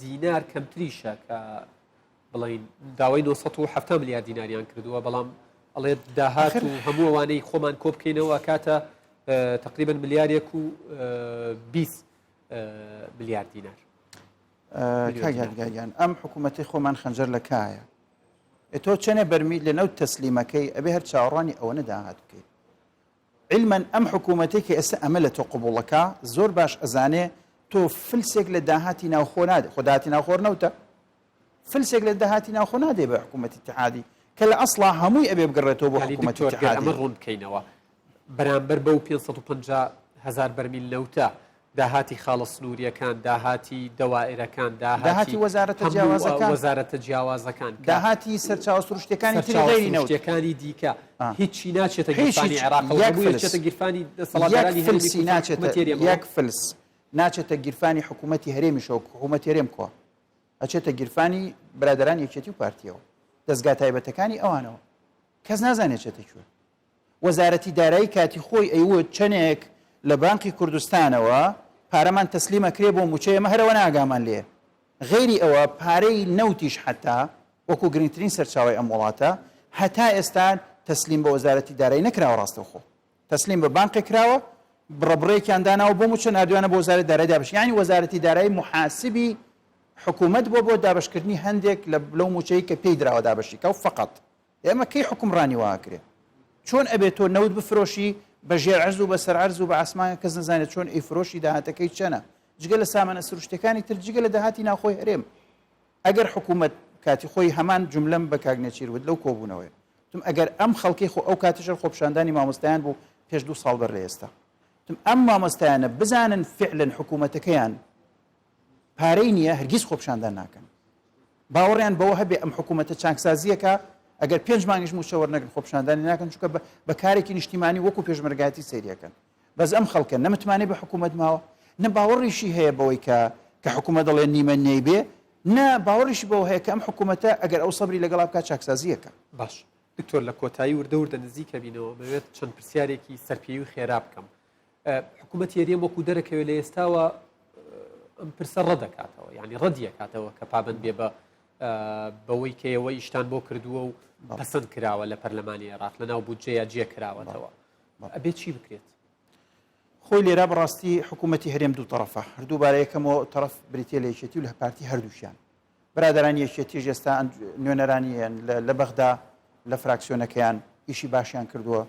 دینار کەمتریشە کە بڵین داوای 970 ملیار دیناریان کردووە بەڵام ئەڵێ داهات و هەموو ئەوانەی خۆمان کۆ بکەینەوە کاتە تقریبا ملیارێک و 20 ملیار دینار. کاگیان ئەم حکوومەتی خۆمان خەنجەر لە کایە تۆ چەنێ بەرمیل لە نەوت تەسلیمەکەی ئەبێ هەر چاوەڕوانی ئەوەنە داهات بکەیت علما ئەم حکوومەتەی کە ئێستا ئەمە لە تۆ قبوڵەکە زۆر باش ئەزانێ تۆ فلسێک لە داهاتی ناوخۆ نادێ خۆ داهاتی ناوخۆر نەوتە فلسێک لە داهاتی ناوخۆ نادێ بە حکوومەتی اتحادی کە لە ئەسڵا هەمووی ئەبێ بگەڕێتەوە بۆ حکوومەتی اتحادی ئەمە ڕوون بکەینەوە بەرامبەر بەو 550 هزار بەرمیل نەوتە داهاتی خاڵە سنوورییەکان، داهاتی دەوائرەکان، داهاتی وەزارەتە جیاوازەکان، وەزارەتە جیاوازەکان، داهاتی سەرچاوە سروشتیەکانی تری غەیری نەوت، سەرچاوە سروشتیەکانی دیکە، هیچی ناچێتە گیرفانی عێراقەوە، هەمووی دەچێتە گیرفانی دەسەڵاتدارانی هەرێمی کوردستان، حکوومەتی هەرێمەوە. یەک فلس ناچێتە گیرفانی حکوومەتی هەرێمیشەوە، حکوومەتی هەرێم کوا؟ ئەچێتە گیرفانی برادەرانی یەکێتی و پارتیەوە، دەزگا تایبەتەکانی ئەوانەوە، کەس نازانێت چێتە کوێ. وەزارەتی دارایی کاتی خۆی ئەیوت چەنێک لە بانقی کوردستانەوە پارەمان تەسلیم ئەکرێ بۆ موچە ئێمە هەر ئەوەنە ئاگامان لێیە غەیری ئەوە پارەی نەوتیش حەتا وەکو گرنگترین سەرچاوەی ئەم وڵاتە هەتا ئێستا تەسلیم بە وەزارەتی دارایی نەکراوە ڕاستەوخۆ تەسلیم بە بانقێک کراوە بڕە بڕێکیان داناوە بۆ موچە ناردویانە بۆ وەزارەتی دارایی دابەش یانی وەزارەتی دارایی محاسبی حکوومەت بووە بۆ دابەشکردنی هەندێک لە لەو موچەی کە پێی دراوە دابەشی کە و فقط ئێمە کەی حوکمڕانی وا ئەکرێ؟ چۆن ئەبێ تۆ نەوت بفرۆشی بە ژێر عەرز و بە سەر عەرز و بە عاسمان کەس نەزانێت چۆن ئەیفرۆشی داهاتەکەی چەنە جگە لە سامانە سروشتەکانی تر جگە لە داهاتی ناوخۆی هەرێم ئەگەر حکوومەت کاتی خۆی هەمان جملەم بە کاک نێچیر وت لەو کۆبوونەوەیە وتم ئەگەر ئەم خەڵکی خۆ ئەو کاتیشە خۆپیشاندانی مامۆستایان بوو پێش دوو ساڵ بەر لە ئێستا وتم ئەم مامۆستایانە بزانن فعلەن حکوومەتەکەیان پارەی نییە هەرگیز خۆپیشاندان ناکەن باوەڕیان بەوە هەبێ ئەم حکوومەتە چاکسازییەکە ئەگەر پێنج مانگیش مووچە وەرنەگرن خۆپیشاندانی ناکەن چونکە بە کارێکی نیشتیمانی وەکو پێشمەرگایەتی سەیریەکەن بەس ئەم خەڵکە نە متمانەی بە حکوومەت ماوە نە باوەڕیشی هەیە بەوەی کە کە حکوومەت دەڵێ نیمە نەیبێ نە باوەڕیشی بەوە هەیە کە ئەم حکوومەتە ئەگەر ئەو سەبری لەگەڵا بکات چاکسازییەکە. باش دکتۆر لە کۆتایی وردە وردە نزیکە بینەوە ئەمەوێت چەند پرسیارێکی سەرپێی و خێرا بکەم. حکوومەتی هەرێم وەکو دەرەکەوێت لە ئێستاوە ئەم پرسە ڕەدەکاتەوە یعنی ڕەدیەکاتەوە کە پابند بێ بە بەوەی کە ئێوە ئیشتان بۆ کردووە و پەسەند کراوە لە پەرلەمانی عێراق لە ناو بودجەیە جێ کراوەتەوە ئەبێ چی بکرێت؟ خۆی لێرە بەڕاستی حکوومەتی هەرێم دوو تەرەفە هەردووبارە یەکەمەوە تەرەف بریتە لە یەکێتی و لە پارتی هەردووشیان برادەرانی یەکێتیش ئێستا نوێنەرانیان لە بەغدا لە فراکسیۆنەکەیان ئیشی باشیان کردووە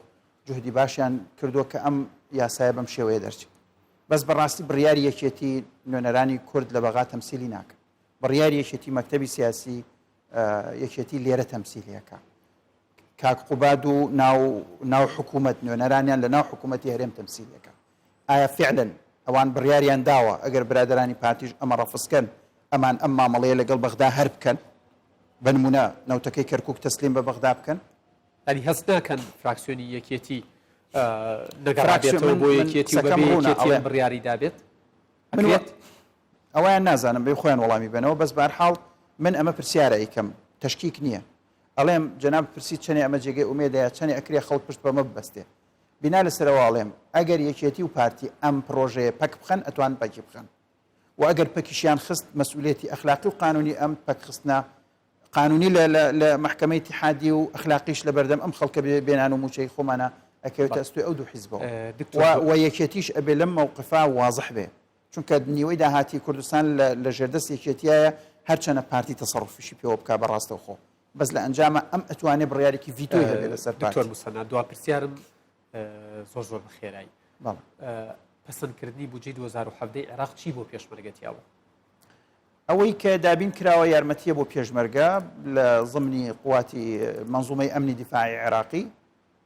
جوهدی باشیان کردووە کە ئەم یاسایە بەم شێوەیە دەرچێت. بەس بەڕاستی بڕیاری یەکێتی نوێنەرانی کورد لە بەغا تەمسیلی ناکەن. بڕیاری یەکێتی مەکتەبی سیاسی یەکێتی لێرە تەمسیلیەکە. کاک قوباد و ناو ناو حکوومەت نوێنەرانیان لە ناو حکوومەتی هەرێم تەمسیلیەکە. ئایا فعلەن ئەوان بڕیاریان داوە ئەگەر برادەرانی پارتیش ئەمە ڕەفزکەن ئەمان ئەم مامەڵەیە لەگەڵ بەغدا هەر بکەن؟ بە نموونە نەوتەکەی کەرکووک تەسلیم بە بەغدا بکەن؟ یانی هەست ناکەن فراکسیۆنی یەکێتی نەگەڕابێتەوە بۆ یەکێتی و بەبێ یەکێتی ئەم بڕیاری دابێت؟ ئەکرێت؟ ئەوەیان نازانم بێ خۆیان وەڵامی بەنەوە بەس بەهەرحاڵ من ئەمە پرسیارە ئەیکەم تەشکیک نییە ئەڵێم جەنابت پرسی چەنێ ئەمە جێگەی ئومێدە یا چەنێ ئەکرێ خەڵک پشت بەمە ببەستێ بینا لەسەرەوە ئەڵێم ئەگەر یەکێتی و پارتی ئەم پڕۆژەیە پەک بخەن ئەتوان پەکی بخەن و ئەگەر پەکیشیان خست مەسئولیەتی ئەخلاقی و قانونی ئەم پەکخستنە قانونی لە لە لە مەحکەمەی ئیتیحادی و ئەخلاقیش لە بەردەم ئەم خەڵکە بێ بێنان و موچەی خۆمانە ئەکەوێتە ئەستۆی ئەو دوو حیزبەوە و و یەکێتیش ئەبێ لەم مەوقفا وازح بێ چونکە نیوەی داهاتی کوردستان لە لە ژێردەست یەکێتیایە هەرچەنە پارتی تەسەڕوفیشی پێوە بکا بە ڕاستەوخۆ بەس لە ئەنجاما ئەم ئەتوانێ بڕیارێکی ڤیتۆی هەبێ لەسەر دکتۆر پارتی. موسەنا دوا پرسیارم زۆر زۆر بە خێرایی بەڵێ. پەسەندکردنی بودجەی 2017 عێراق چی بۆ پێشمەرگە تیابوو؟ ئەوەی کە دابین کراوە یارمەتیە بۆ پێشمەرگە لە زمنی قواتی مەنزومەی ئەمنی دیفاعی عێراقی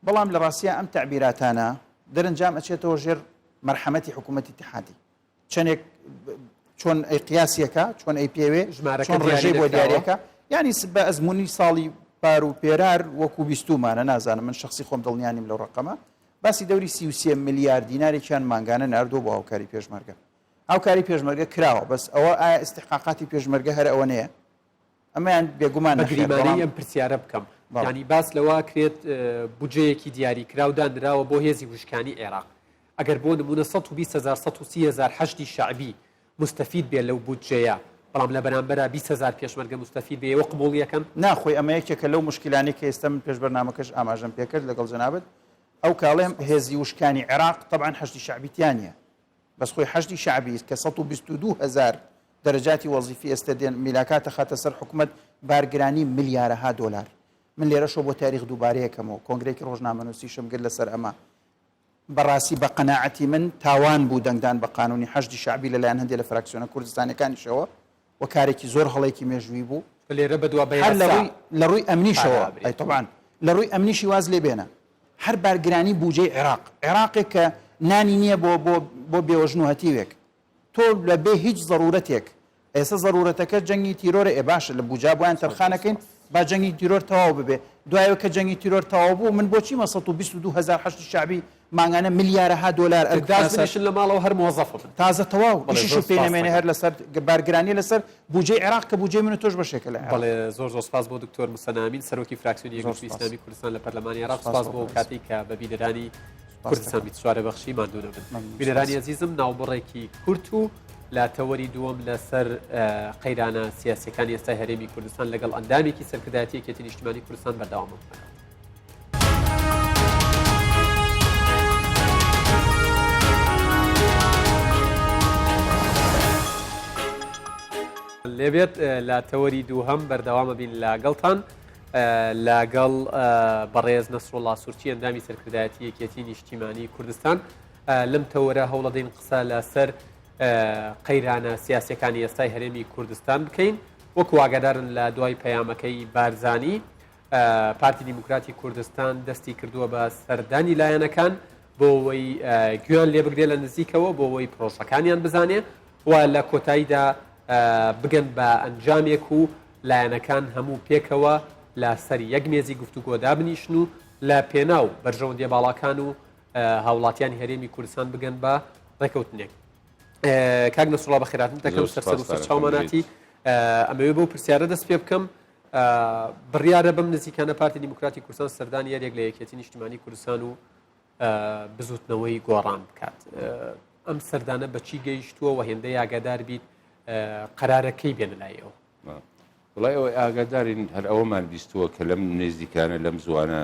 بەڵام لە ڕاستیا ئەم تەعبیراتانە دەرەنجام ئەچێتەوە ژێر مەرحەمەتی حکوومەتی اتحادی چەندێک چۆن ئەی قیاسیەکە چۆن ئەی پێوێ ژمارەکە چۆن ڕێژەی بۆ دیاری دیارەکە یعنی بە ئەزمموی ساڵی پار و پێرار وەکو بیستومانە نازانم من شخصی خۆم دڵنیانیم لەو ڕقەمە باسی دەوری 33 ملیار دینارێکیان مانگانە ناردووە بۆ هاوکاری پێشمەرگە هاوکاری پێشمەرگە کراوە بەس ئەوە ئایا ئیستحقاقاتی پێشمەرگە هەر ئەوەنەیە؟ ئەمەیان بێگومان بە نەخێر گریمانەی بەڵام ئەم پرسیارە بکەم بەڵێ. یانی باس لەوە کرێت بودجەیەکی دیاری کراو دانراوە بۆ هێزی وشکانی عێراق ئەگەر بۆ نمونە 120 هەزار 130 هەزار حەشدی شەعبی موستەفید بێ لەو بودجەیە بەڵام لە بەرامبەرا 20 هەزار پێشمەرگە موستەفید بێ ئێوە قبوڵی ئەکەن؟ نا خۆی ئەمە یەکێکە لەو موشکیلانەی کە ئێستا من پێش بەرنامەکەش ئاماژەم پێکرد لەگەڵ جەنابت ئەو کاڵێم هێزی وشکانی عێراق تەبعەن حەشدی شەعبی تیا نییە بەس خۆی حەشدی شەعبی کە 122 هەزار دەرەجاتی وەزیفی ئێستە دێن میلاکات ئەخاتە سەر حکومەت بارگرانی ملیارەها دۆلار من لێرەشەوە بۆ تاریخ دووبارەیەکەمەوە کۆنگرەیەکی ڕۆژنامەنووسیشم گرت لەسەر ئەمە بەڕاستی بە قەناعەتی من تاوان بوو دەنگدان بە قانونی حەشدی شەعبی لەلایەن هەندێک لە فراکسیۆنە کوردستانیەکانیشەوە و کارێکی زۆر هەڵەیەکی مێژووی بوو. چونکە لێرە بەدوا بە هەر لە یاسا ڕووی لە ڕووی پارە ئەمنیشەوە ئەبرێت. ئەی تەبعەن لە ڕووی ئەمنیشی واز لێ بێنە هەر بارگرانی بوجەی عێراق عێراقێک کە نانی نییە بۆ بۆ بۆ بێوەژن و هەتیوێک تۆ لە بێ هیچ زەرورەتێک ئێستا زەرورەتەکە جەنگی تیرۆرە ئێ باشە لە بوجا بۆیان تەرخانەکەین با جەنگی تیرۆر تەواو ببێ دوایەوە کە جەنگی تیرۆر تەواو بوو من بۆچی مە 122 هەزار حەشدی شەعبی مانگانە ملیارەها دۆلار ئەرک داش بخەنە سەر بنیشن لە ماڵەوە هەر مۆزەفە بن. تازە تەواو بەڵێ ئیشیش زۆر پێ سپاس نەمێنێ دەکەم. هەر لەسەر بارگرانی لەسەر بوجەی عێراق کە بوجەی من و تۆش بەشێکە لە عێراق. بەڵێ زۆر زۆر سپاس بۆ دکتۆر موسەنا ئەمین سەرۆکی فراکسیۆنی زۆر یەکگرتووی سپاس. ئیسلامی کوردستان لە پەرلەمانی عێراق سپاس سپاس بۆ بۆ ئەو بەڕێز. کاتەی کە بە بینەرانی سپاس کوردستان دەکەم. 24 بەخشی ماندوو نەبن. مەمنون بینەرانی سپاس. ئەزیزم ناوبڕێکی کورت و لە تەوەری دووەم لەسەر قەیرانە سیاسیەکانی ئێستای هەرێمی کوردستان لەگەڵ ئەندامێکی سەرکردایەتی یەکێتی نیشتیمانی کوردستان بەردەوامم. لێبێت لە تەوەری دووهەم بەردەوامە بین لەگەڵتان لەگەڵ بەڕێز نەسروڵا سورچی ئەندامی سەرکردایەتی یەکێتی نیشتیمانی کوردستان لەم تەوەرە هەوڵەدەین قسە لەسەر قەیرانە سیاسیەکانی ئێستای هەرێمی کوردستان بکەین وەکو ئاگادارن لە دوای پەیامەکەی بارزانی پارتی دیموکراتی کوردستان دەستی کردووە بە سەردانی لایەنەکان بۆ ئەوەی گوێیان لێ بگرێت لە نزیکەوە بۆ ئەوەی پرۆژەکانیان بزانێ و لە کۆتاییدا بگەن بە ئەنجامێک و لایەنەکان هەموو پێکەوە لە سەر یەک مێزی گفتوگۆ دابنیشن و لە پێناو بەرژەوەندیە باڵاکان و هاوڵاتیانی هەرێمی کوردستان بگەن بە ڕێکەوتنێک. کاک نەسروڵا بەخێراتن دەکەم سەر سەر و سەر چاوماناتی ئەمەوێ بەو پرسیارە دەست پێ بکەم بڕیارە بەم نزیکانە پارتی دیموکراتی کوردستان سەردانی یەک لە یەکێتی نیشتیمانی کوردستان و بزوتنەوەی گۆڕان بکات ئەم سەردانە بەچی گەیشتووە و هێندەی ئاگادار بیت قەرارەکەی بێنە لای ئەو وڵای ئەوەی ئاگادارین هەر ئەوەمان بیستووە کە لەم نێزیکانە لەم زوانە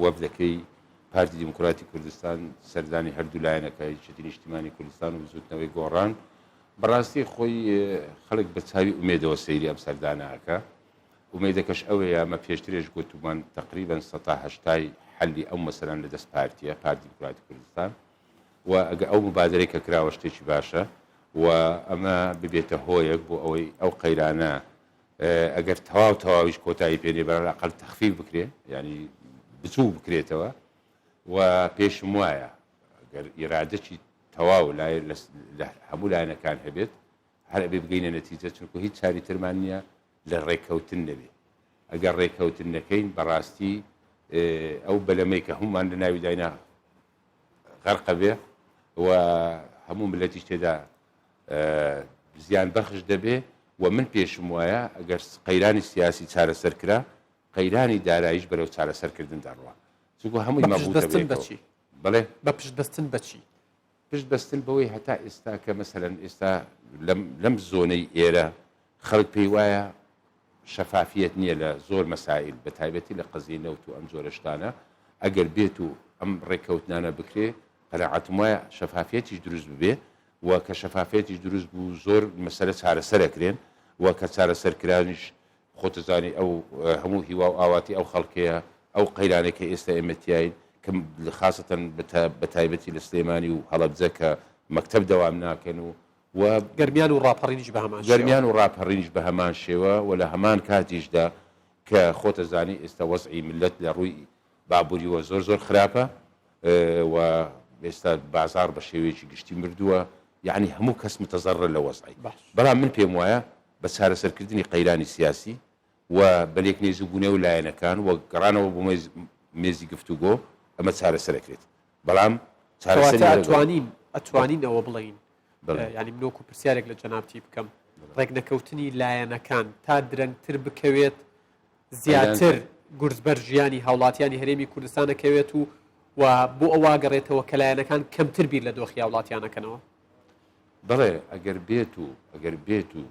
وەفدەکەی پارتی دیموکراتی کوردستان سەردانی هەردوو لایەنەکە یەکێتی نیشتیمانی کوردستان و بزوتنەوەی گۆڕان بەڕاستی خۆی خەڵک بە چاوی ئومێدەوە سەیری ئەم سەردانە ئەکا ئومێدەکەش ئەوەیە ئەمە پێشترێش گوتومان تقریبا 180 حەلی ئەو مەسەلان لە دەست پارتیە پارتی دیموکراتی کوردستان. و ئەگە ئەو مبادرەی کە کراوە شتێکی باشە و ئەمە ببێتە هۆیەک بۆ ئەوەی ئەو قەیرانە ئەگەر تەواو تەواویش کۆتایی پێ نێ بەلاقەل تەخفیف بکرێ یعنی بچوو بکرێتەوە و پێشم وایە گەر ئیرادەکی تەواو لای لە هەموو لایەنەکان هەبێت هەر ئەبێ بگەینە نەتیجە چونکو هیچ چاری ترمان نییە لە ڕێککەوتن نەبێ ئەگەر ڕێککەوتن نەکەین بەڕاستی ئەو بەلەمەی کە هەمومان لە ناوی داینا غەرقە بێ و هەموو ملەتیش تێدا زیان بەخش دەبێ و من پێشم وایە ئەگەر قەیرانی سیاسی چارەسەر کرا قەیرانی داراییش بەرەو چارەسەرکردن دەڕوا چونکە هەمووی بە پشت مەبوتە بەستن بە بەیەکەوە چی؟ بەڵێ بە پشت بەستن بە چی؟ پشت بەستن بەوەی هەتا ئێستا کە مەسەلەن ئێستا لەم لەم زۆنەی ئێرە خەڵک پێی وایە شەفافیەت نییە لە زۆر مەسائیل بە تایبەتی لە قەزیەی نەوت و ئەم جۆرە شتانە ئەگەر بێت و ئەم ڕێککەوتنانە بکرێ قەناعەتم وایە شەفافیەتیش دروست ببێ و کە شەفافیەتیش دروست بوو زۆر مەسەلە چارەسەر ئەکرێن و کە چارەسەر کرانیش خۆتەزانی ئەو هەموو هیوا و ئاواتی ئەو خەڵکەیە، ئەو قەیرانەی کە ئێستا ئێمە تیاین کە خاسەتەن بە تایبەتی لە سلێمانی و هەڵەبجە کە مەکتەب دەوام ناکەن و و گەرمیان و ڕاپەڕینیش بە هەمان شێوە. گەرمیان و ڕاپەڕینیش بە هەمان شێوە و لە هەمان کاتیشدا کە خۆتەزانی ئێستا وەزعی میللەت لە ڕووی بابوریوە زۆر زۆر خراپە و ئێستا بازاڕ بە شێوەیەکی گشتی مردووە یەعنی هەموو کەس متەزەڕرە لە وەزعی بەڵام من پێم وایە بە چارەسەرکردنی قەیرانی سیاسی و بە لێکنێزیکبوونەوەی لایەنەکان و گەڕانەوە بۆ مێزی گفتوگۆ ئەمە چارەسەرەکرێت بەڵام چارەسەری کەواتە ئەتوانین ئەتوانین ئەوە بڵێین یانی من وەکو پرسیارێک لە جەنابتی بکەم ڕێکنەکەوتنی لایەنەکان تا درەنگتر بکەوێت زیاتر گورز بەر ژیانی هاوڵاتیانی هەرێمی کوردستان ئەکەوێت و و بۆ ئەوە گەڕێتەوە کە لایەنەکان کەمتر بیر لە دۆخی هاوڵاتیان ئەکەنەوە. بەڵێ ئەگەر بێت و ئەگەر بێت و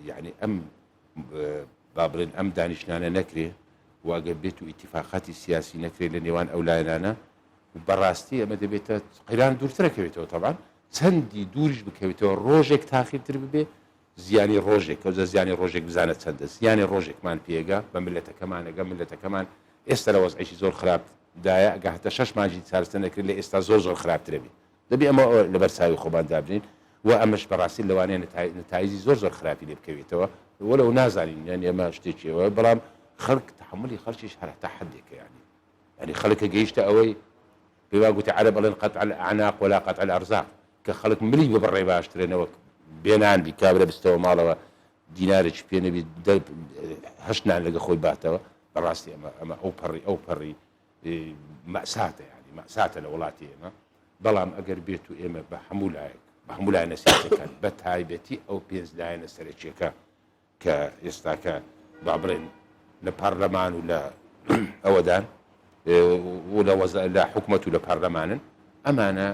یعنی ئەم با بڵێن ئەم دانیشتانە نەکرێ و ئەگەر بێت و ئیتیفاقاتی سیاسی نەکرێت لە نێوان ئەو لایەنانە بەڕاستی ئەمە دەبێتە قەیران دوورترەکەوێتەوە تەبان چەندی دووریش بکەوێتەوە ڕۆژێک تاخیرتر ببێ زیانی ڕۆژێک ئەوجا زیانی ڕۆژێک بزانە چەندە زیانی ڕۆژێکمان پێگا بە ملەتەکەمان ئەگا ملەتەکەمان ئێستا لە وەزعێکی زۆر خراپ دایە ئەگە هەتا شەش مانگی چارەسەر نەکرێت لە ئێستا زۆر زۆر خراپترە بێ دەبێ ئەمە لەبەر چاوی خۆمان دابنێین و ئەمەش بەڕاستی لەوانەیە نەتایجی زۆر زۆر خراپی لێ بکەوێتەوە وەلەو نازانین یان ئێمە شتێکیەوە بەڵام خەڵک تحملی خەڵکیش هەر هەتا حدێکە یانی یانی خەڵک کە گەیشتە ئەوەی پێی وا گوتی عەرەب ئەڵێن قطع الاعناق ولا قطع الارزاق کە خەڵک ملی ببڕێ باشترە نەوەک بێنان بی کابرا بچتەوە ماڵەوە دینارێکی پێ نەبی هەشت نان لەگە خۆی باتەوە بەڕاستی ئەمە ئەمە ئەو پەڕی ئەو پەڕی مەساتە یانی مەساتە لە وڵاتی ئێمە بەڵام ئەگەر بێت و ئێمە بە هەموو لایەک بە هەموو لایەنە سیاسەکان بە تایبەتی ئەو پێنج لایەنە سەرەکیەکە کە ئێستاکە با بڵێن لە پەرلەمان و لە ئەوەدان و لە لە حکومەت و لە پەرلەمانن ئەمانە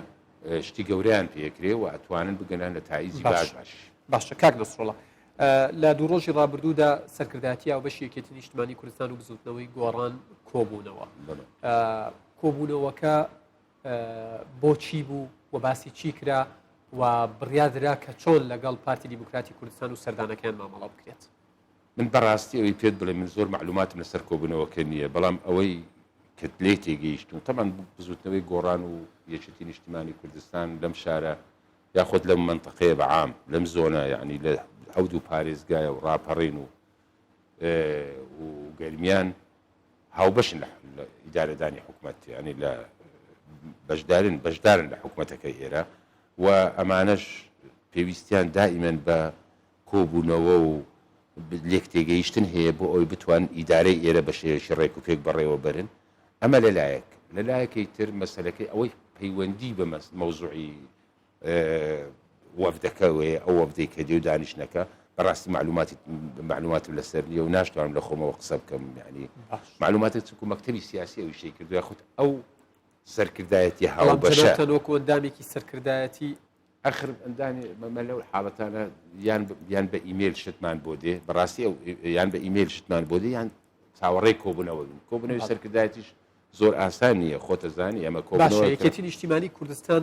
شتی گەورەیان پێکرێ و ئەتوانن بگەنە لە تایزی باش باش باشە کاک نەسرۆڵە لە دوو ڕۆژی ڕابردوودا سەرکردایەتی هاوبەشی یەکێتی نیشتمانی کوردستان و بزوتنەوەی گۆڕان کۆبوونەوە کۆبوونەوەکە بۆچی بوو و باسی چی کرا و بڕیاردرا کە چۆن لەگەڵ پارتی دیموکراتی کوردستان و سەردانەکەیان مامەڵە بکرێت؟ من بەڕاستی ئەوەی پێت بڵێم من زۆر مەعلوماتم لەسەر کۆبوونەوەکە نییە بەڵام ئەوەی کە لێی تێگەیشتوم تەبعەن بزوتنەوەی گۆڕان و یەکێتی نیشتیمانی کوردستان لەم شارە یاخود لەم مەنتەقەیە بە عام لەم زۆنە یعنی لە ئەو دوو پارێزگایە و ڕاپەڕین و و گەرمیان هاوبەشن لە ئیدارەدانی حکومەت یعنی لە بەشدارن بەشدارن لە حکومەتەکەی ئێرە و ئەمانەش پێویستیان دائیمەن بە کۆبوونەوە و لێکتێگەیشتن هەیە بۆ ئەوەی بتوان ئیدارەی ئێرە بە شێوەیەکی ڕێک و پێک بەڕێوە بەرن ئەمە لەلایەک لەلایەکەی تر مەسەلەکەی ئەوەی پەیوەندی بە مەوزوعی وەفدەکەوەیە ئەو وەفدەی کە دێ و دانیشتنەکە بەڕاستی معلوماتی معلوماتم لەسەر نییە و ناشتوانم لە خۆمەوە قسە بکەم یعنی معلوماتێک چونکو مەکتەبی سیاسی ئەو شتەی کردو یاخود ئەو سەرکردایەتی هاوبەشە وەکو ئەندامێکی سەرکردایەتی ئەخر ئەندامی مەمە لەو حاڵەتانە یان یان بە ئیمێل شتمان بۆ دێ بەڕاستی ئەو یان بە ئیمێل شتمان بۆ دێ یان چاوەڕێی کۆبوونەوە بین کۆبوونەوەی سەرکردایەتیش زۆر ئاسان نییە خۆتەزانی ئەمە کۆبوونەوە یەکێتی نیشتیمانی کوردستان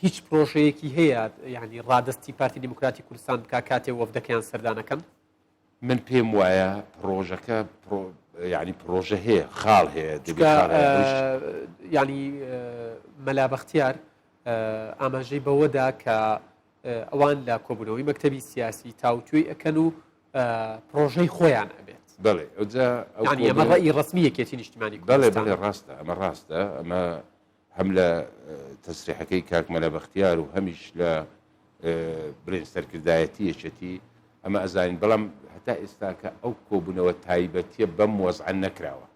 هیچ پرۆژەیەکی هەیە یعنی ڕادستی پارتی دیموکراتی کوردستان بک کاتێ وەفدەکەیان سەردانەکەن من پێم وایە پڕۆژەکە. یعنی پرۆژە هەیە خاڵ هەیە دەبێ خاڵ هەیە ئەویش یعنی مەلا بەختیار ئاماژەی بەوەدا کە ئەوان لە کۆبوونەوەی مەکتەبی سیاسی تاوتوێی ئەکەن و پرۆژەی خۆیان ئەبێت. بەڵێ ئەوجا ئەو یانی ئەمە ڕەئی ڕەسمی یەکێتی نیشتیمانی بەڵێ بەڵێ ڕاستە ئەمە ڕاستە ئەمە هەم لە تەسریحەکەی کاک مەلا بەختیار و هەمیش لە بڵێن سەرکردایەتی یەکێتی ئەمە ئەزانین بەڵام هەتا ئێستاکە ئەو کۆبوونەوە تایبەتیە بەم وەزعە نەکراوە.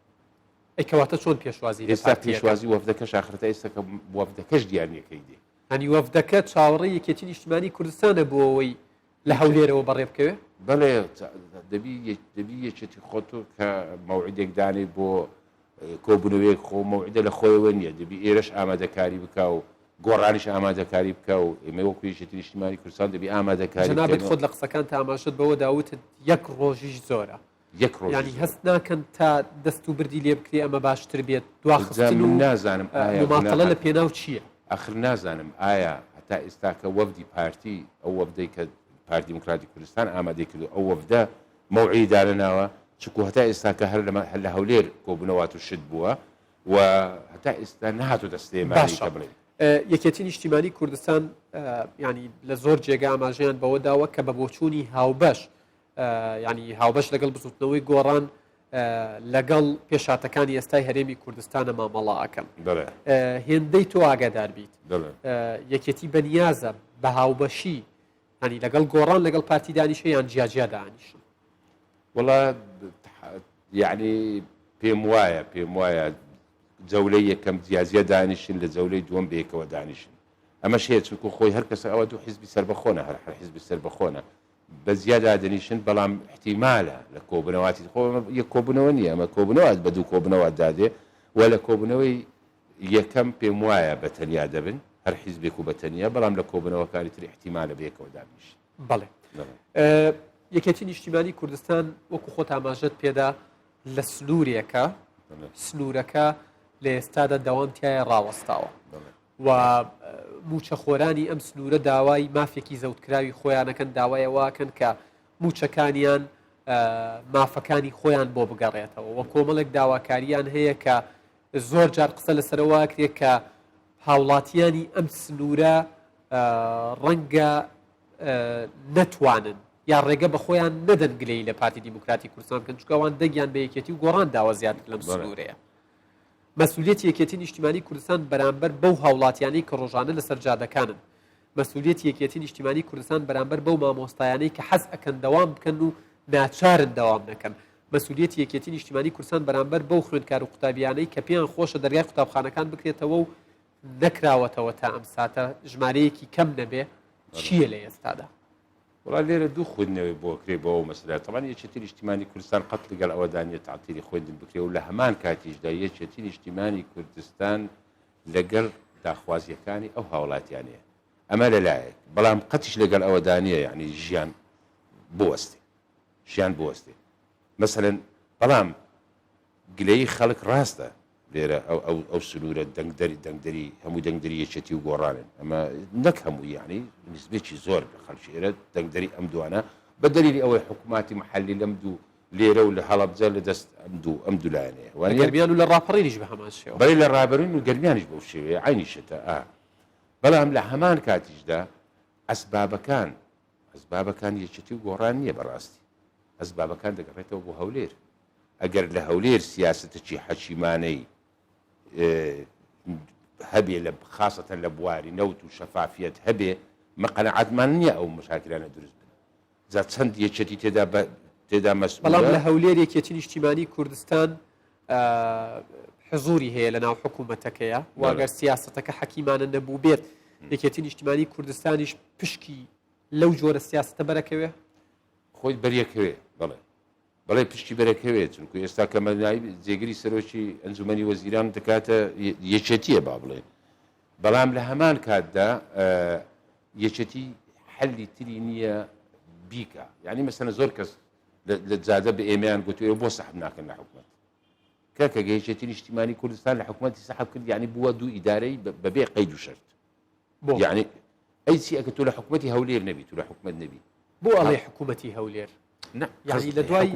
ئەی کەواتە چۆن پێشوازی ئێستا پێشوازی وەفدەکەش ئاخرەتە ئێستا کە وەفدەکەش دیار نییە کەی دێ. یانی وەفدەکە چاوەڕێی یەکێتی نیشتیمانی کوردستانە بۆ ئەوەی لە هەولێرەوە بەڕێ بکەوێ؟ بەڵێ دەبی دەبی یەکێتی خۆت کە مەوعیدێک دانێ بۆ کۆبوونەوەیەک خۆ مەوعیدە لە خۆیەوە نییە دەبی ئێرەش ئامادەکاری بکا و گۆڕانیش ئامادەکاری بکا و ئێمە وەکو یەکێتی نیشتیمانی کوردستان دەبی ئامادەکاری جەنابت خۆت لە قسەکانتا ئاماژەت بەوە دا وتت یەک ڕۆژیش زۆرە. یەک ڕۆژ یانی هەست ناکەن تا دەست و بردی لێ بکرێ ئەمە باشتر بێت دواخستن و نازانم مماتەڵە لە پێناو چییە؟ ئەخر نازانم ئایا هەتا ئێستاکە وەفدی پارتی ئەو وەفدەی کە پارتی دیموکراتی کوردستان ئامادەی کردو ئەو وەفدە مەوعیدی دانەناوە چونکو هەتا ئێستاکە هەر لە هەولێر کۆبوونەوات و شت بووە و هەتا ئێستا نەهاتۆتە سلێمانی کە بڵێ یەکێتی نیشتیمانی کوردستان ینی لە زۆر جێگا ئاماژەیان بەوە داوە کە بە بۆچوونی هاوبەش یانی هاوبەش لەگەڵ بزوتنەوەی گۆڕان لەگەڵ پێشاتەکانی ئێستای هەرێمی کوردستانە مامەڵە ئەکەن هێندەی تۆ ئاگادار بیت یەکێتی بەنیازە بە هاوبەشی هەنی لەگەڵ گۆڕان لەگەڵ پارتی دانیشە یان جیاجیا دانیشن وڵا یعنی پێم وایە پێم وایە جەولەی یەکەم جیاجیا دانیشن لە جەولەی دووەم بەیەکەوە دانیشن ئەمەش هەیە چونکو خۆی هەر کەسە ئەوە دوو حیزبی سەربەخۆنە هەر هەر حیزبی سەربەخۆنە بە جیا دادەنیشن بەڵام احتیمالە لە کۆبوونەواتی خۆ یەک کۆبوونەوە نییە ئەمە کۆبوونەوە بە دوو کۆبوونەوە دادێ و لە کۆبوونەوەی یەکەم پێم وایە بە تەنیا دەبن هەر حیزبێک و بە تەنیا بەڵام لە کۆبوونەوەکانی تر احتیمالە بەیەکەوە دابنیشن. بەڵێ یەکێتی نیشتیمانی کوردستان وەکو خۆت ئاماژەت پێدا لە سنوورێکە سنوورەکە لە ئێستادا دەوام تایە ڕاوەستاوە و مووچەخۆرانی ئەم سنوورە داوای مافێکی زەوتکراوی خۆیانەکەن داوای ئەوەکەن کە مووچەکانیان مافەکانی خۆیان بۆ بگەڕێتەوە و کۆمەڵێک داواکاریان هەیە کە زۆر جار قسە لەسەرەوە کرێت کە هاوڵاتیانی ئەم سنوورە ڕەنگە نەتوانن یا ڕێگە بە خۆیان نەدەن گلەی لە پارتی دیموکراتی کوردستان بکەن چونکە ئەوان دەنگیان بە یەکێتی و گۆڕان داوە زیاتر لەم سنوورەیە. مەسئولیەتی یەکێتی نیشتیمانی کوردستان بەرامبەر بەو هاوڵاتیانەی کە ڕۆژانە لەسەر جادەکانن، مەسئولیەتی یەکێتی نیشتیمانی کوردستان بەرامبەر بەو مامۆستایانەی کە حەز ئەکەن دەوام بکەن و ناچارن دەوام نەکەن، مەسئولیەتی یەکێتی نیشتیمانی کوردستان بەرامبەر بەو خوێندکار و قوتابیانەی کە پێیان خۆشە دەرگای قوتابخانەکان بکرێتەوە و نەکراوەتەوە تا ئەم ساتە ژمارەیەکی کەم نەبێ چییە لە ئێستادا؟ وەڵا لێرە دوو خوێندنەوەی بۆ کرێ بۆ ئەو مەسەلە تەبعەن یەکێتی نیشتیمانی کوردستان قەت لەگەڵ ئەوەدا نییە تەعتیلی خوێندن بکرێ و لە هەمان کاتیشدا یەکێتی نیشتیمانی کوردستان لەگەڵ داخوازییەکانی ئەو هاوڵاتیانەیە ئەمە لەلایەک بەڵام قەتیش لەگەڵ ئەوەدا نییە یعنی ژیان بوەستێ ژیان بوەستێ مەسەلەن بەڵام گلەیی خەڵک ڕاستە لێرە ئەو ئەو ئەو سنوورە دەنگدەری دەنگدەری هەموو دەنگدەری یەکێتی و گۆڕانن ئەمە نەک هەموو یعنی نسبێکی زۆر لە خەڵکی ئێرە دەنگدەری ئەم دوانە بە دەلیلی ئەوەی حکووماتی محلی لەم دوو لێرە و لە هەڵەبجە لە دەست ئەم دوو ئەم دوو لایەنەیە وانە گەرمیان و لە ڕاپەڕینیش بە هەمان شێوە بەڵێ لە ڕابەرین و گەرمیانیش بەو شێوەیە عەینی شتە ئا بەڵام لە هەمان کاتیشدا ئەسبابەکان ئەسبابەکان یەکێتی و گۆڕان نییە بەڕاستی ئەسبابەکان دەگەڕێتەوە بۆ هەولێر ئەگەر لە هەولێر سیاسەتەکی حەکیمانەی هەبێ لە خاصەتەن لە بواری نەوت و شەفافیەت هەبێ مە قەناعەتمان نییە ئەو مشاکلانە دروست بن جا چەند یەکێتی تێدا تێدا مەسئولە بەڵام لە هەولێر یەکێتی نیشتیمانی کوردستان حزوری هەیە لە ناو حکوومەتەکەیە واگەر سیاستەکە حەکیمانە نەبوو بێت یەکێتی نیشتیمانی کوردستانیش پشکی لەو جۆرە سیاستە بەرەکەوێ خۆی بەریەکەوێ بەڵێ بەڵێ پشکی بەرەکەوێت چونکو ئێستا کە نایب جێگری سەرۆکی ئەنجومەنی وەزیران دەکاتە یەکێتیە با بڵێن بەڵام لە هەمان کاتدا یەکێتی حەلی تری نییە بیکە یعنی مەسەنە زۆر کەس لە جادە بە ئێمەیان گوتوێ بۆ سەحب ناکەن لە حکومت کاکە یەکێتی نیشتیمانی کوردستان لە حکومەتی سەحب کرد یعنی بووە دوو ئیدارەی بەبێ قەید و شەرت بۆ یعنی ئەی چی ئەگە تۆ لە حکومەتی هەولێر نەبی تو لە حکومەت نەبی بۆ ئەڵێ حکومەتی هەولێر؟ یانی لە دوای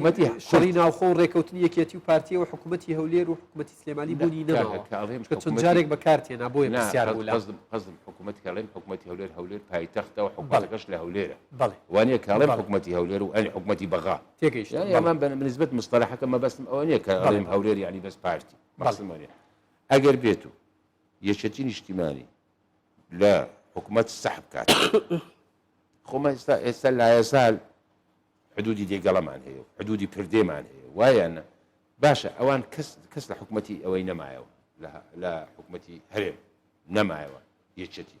شەڕی ناوخۆ و ڕێکەوتنی یەکێتی و پارتیەوە حکوومەتی هەولێر و حکوومەتی سلێمانی بوونی نەماوە چونکە چەند جارێک بەکارتێنا بۆیە پرسیار بوو لە قەزم حکوومەت کەڵێم حکوومەتی هەولێر هەولێر پایتەختە و حکوومەتەکەش لە هەولێرە بەڵێ وانە کاڵێم حکوومەتی هەولێر و ئەنی حکوومەتی بەغا تێگەیشتم ئەمان بە نسبەت مستەلەحەکە مەبەستم ئەوە نییە کە ئەڵێم هەولێر یعنی بەس پارتی مەبەستم وانە ئەگەر بێت و یەکێتی نیشتیمانی لە حکوومەت سەحب کات خۆ ئێستا ئێستا لایەزال حدودی دێگەڵەمان هەیە و حدودی پردێمان هەیە وایە نە باشە ئەوان کەس کەس لە حکوومەتی ئەوەی نەمایەوە لە حکوومەتی هەرێم نەمایەوە یەکێتی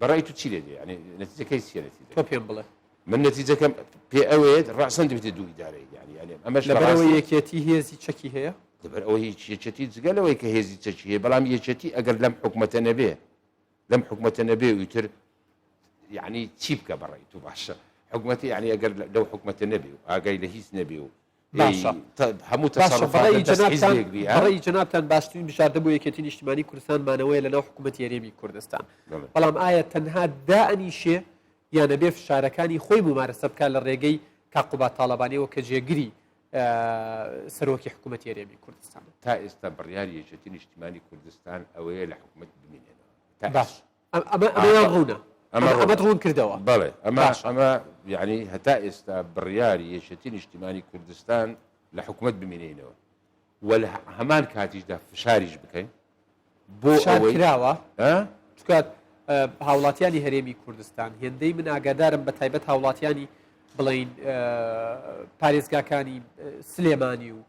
بەڕای تو چی لێ دێ یعنی نەتیجەکەی چیە نەتیجە تۆ پێم بڵێ من نەتیجەکەم پێ ئەوەیە ڕاسن دەبێتە دوو ئیدارەی یعنی یعنی ئەمەش لەبەرەوە یەکێتی هێزی چەکی هەیە لەبەر ئەوە هیچ یەکێتی جگە لەوەی کە هێزی چەکی هەیە بەڵام یەکێتی ئەگەر لەم حکومەتە نەبێ لەم حکومەتە نەبێ و ئیتر یعنی چی بکە بەڕێی تو باشە حکومەتی یعنی ئەگەر لەو حکومەتە نەبێ و ئاگای لە هیچ نەبێ و باشە هەموو باشە بەڕێی جەنابتان بەڕێی جەنابتان باشترین بژاردە بۆ یەکێتی نیشتیمانی کوردستان مانەوەیە لەناو حکوومەتی هەرێمی کوردستان بەڵام ئایا تەنها دائەنیشێ یان ئەبێ فشارەکانی خۆی ممارەسە بکات لە ڕێگەی کاک قوباد تاڵەبانیەوە کە جێگری سەرۆکی حکوومەتی هەرێمی کوردستان تا ئێستا بڕیاری یەکێتی نیشتیمانی کوردستان ئەوەیە لە حکوومەت بمینێنەوە تا باش ئەمە ئەمەیان ڕوونە ئەمە ئەمەت ڕوون کردەوە بەڵێ ئەمە ئەمە یعنی هەتا ئێستا بڕیاری یەکێتی نیشتیمانی کوردستان لە حکوومەت بمینینەوە و لە هەمان کاتیشدا فشاریش بکەین بۆ ئەوەی کراوە چکات هاوڵاتیانی هەرێمی کوردستان هێندەی من ئاگادارم بە تایبەت هاوڵاتیانی بڵین پارێزگاکانی سلێمانی و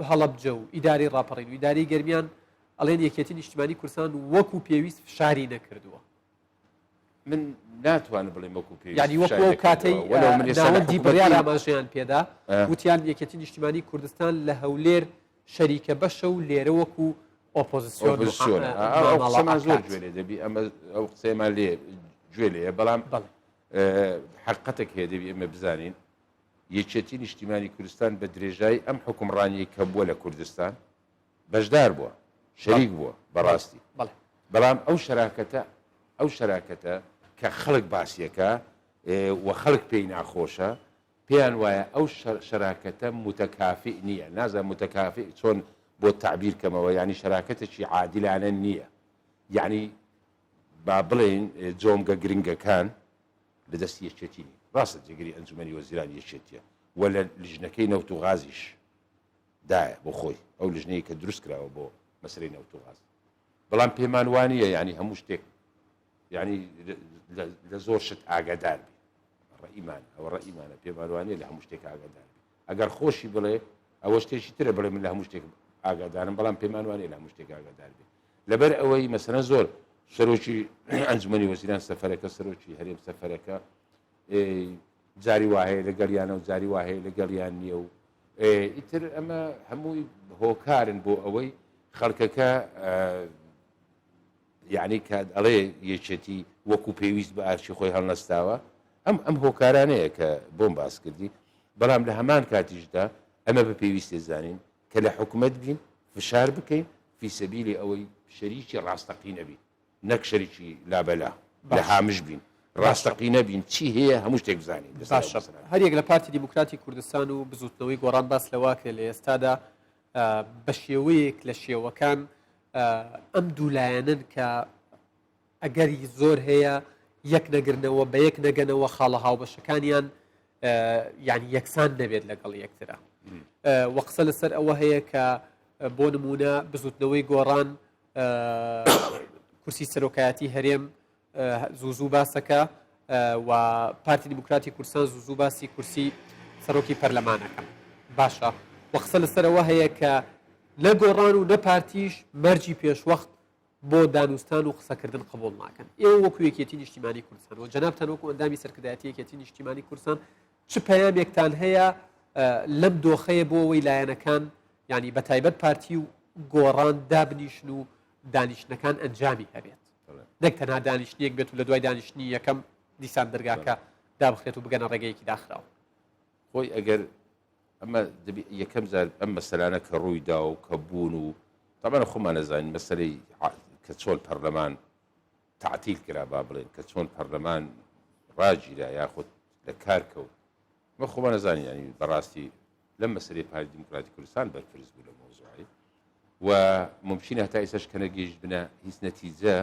هەڵەبجە و ئیداری ڕاپەڕین و ئیداری گەرمیان ئەڵێن یەکێتی نیشتمانی کوردستان وەکو پێویست فشاری نەکردووە. من ناتوانم بڵێم وەکو پێویست یعنی وەکو ئەو کاتەی ناوەندی بڕیار ئاماژەیان پێدا وتیان یەکێتی نیشتمانی کوردستان لە هەولێر شەریکە بەشە و لێرە وەکو ئۆپۆزیسیۆن قسەمان زۆر گوێ لێ دەبی ئەمە ئەو قسەیەمان لێ گوێ لێیە بەڵام حەقەتێک هەیە دەبی ئێمە بزانین یەکێتی نیشتیمانی کوردستان بە درێژایی ئەم حکومڕانیەی کە بووە لە کوردستان بەشدار بووە، شەریک بووە بەڕاستی، بەڵام ئەو شەراکەتە ئەو شەراکەتە کە خەڵک باسیەکە و خەڵک پێی ناخۆشە، پێیان وایە ئەو شەراکەتە موتەکافی نییە، نازانم موتەکافی چۆن بۆ تەعبیر کەمەوە، یانی شەراکەتێکی عادیلانە نییە، یانی با بڵێین جۆمگە گرنگەکان لە دەستی یەکێتی نین، ڕاستە جێگری ئەنجومەنی وەزیران یەکێتیە و لە لیژنەکەی نەوت و غازیش دایە بۆ خۆی ئەو لژنەی کە دروست کراوە بۆ مەسەلەی نەوت و غاز بەڵام پێمان وانە یعنی هەموو شتێک یعنی لە زۆر شت ئاگادار بی ڕئیمان ئەوە ڕئیمانە پێمان وانە لە هەموو شتێک ئاگادار بی ئەگەر خۆشی بڵێ ئەوە شتێکی ترە بڵێ من لە هەموو شتێک ئاگادارم بەڵام پێمان وانە لە هەموو شتێک ئاگادار بی لەبەر ئەوەی مەسەلەن زۆر سەرۆکی ئەنجومەنی وەزیران سەفەرەکە سەرۆکی هەرێم سەفەرەکە جاری وا هەیە لەگەڵیانە و جاری وا هەیە لەگەڵیان نییە و ئیتر ئەمە هەمووی هۆکارن بۆ ئەوەی خەڵکەکە یعنی کە ئەڵێ یەکێتی وەکو پێویست بە ئارچی خۆی هەڵنەستاوە ئەم ئەم هۆکارانەیە کە بۆم باس کردی بەڵام لە هەمان کاتیشدا ئەمە بە پێویستی زانین کە لە حکومت بین فشار بکەین فیسەبیلی ئەوەی شەریکی ڕاستەقینە بین نەک شەریکی لابەلا لە هامش بین ڕاستەقینە بین چی هەیە هەموو شتێک بزانین باشە هەریەک لە پارتی دیموکراتی کوردستان و بزوتنەوەی گۆڕان باس لەوە کرێ لە ئێستادا بە شێوەیەک لە شێوەکان ئەم دوولایەنن کە ئەگەری زۆر هەیە یەک نەگرنەوە بە یەک نەگەنەوە خاڵە هاوبەشەکانیان یعنی یەکسان نەبێت لەگەڵ یەکترا وە قسە لەسەر ئەوە هەیە کە بۆ نمونە بزوتنەوەی گۆڕان کورسی سەرۆکایەتی هەرێم زوو زوو باسەکە و پارتی دیموکراتی کوردستان زوو زوو باسی کورسی سەرۆکی پەرلەمانەکە باشە وە قسە لەسەرەوە هەیە کە نە گۆڕان و نە پارتیش مەرجی پێشوەخت بۆ دانوستان و قسەکردن قبول ناکەن ئێوە وەکو یەکێتی نیشتیمانی کوردستان و جەنابتان وەکو ئەندامی سەرکردایەتی یەکێتی نیشتیمانی کوردستان چ پەیامێکتان هەیە لەم دۆخەیە بۆ ئەوەی لایەنەکان یانی بە تایبەت پارتی و گۆڕان دابنیشن و دانیشتنەکان ئەنجامی هەبێت نەک تەنها دانیشتنێک بێت و لە دوای دانیشتنی یەکەم دیسان دەرگاکە دابخرێت و بگەنە ڕێگەیەکی داخراو. خۆی ئەگەر ئەمە یەکەم جار ئەم مەسەلانە کە ڕووی دا و کە بوون و تەبعەن خۆمان ئەزانین مەسەلەی کە چۆن پەرلەمان تەعتیل کرا با بڵێن کە چۆن پەرلەمان ڕاگیرا یاخود لە کار کەوت. ئەمە خۆمان ئەزانین یانی بەڕاستی لەم مەسەلەی پارتی دیموکراتی کوردستان بەرپرس بوو لە مەوزوعی و ممکنە هەتا ئێستاش کە نەگەیشتبنە هیچ نەتیجە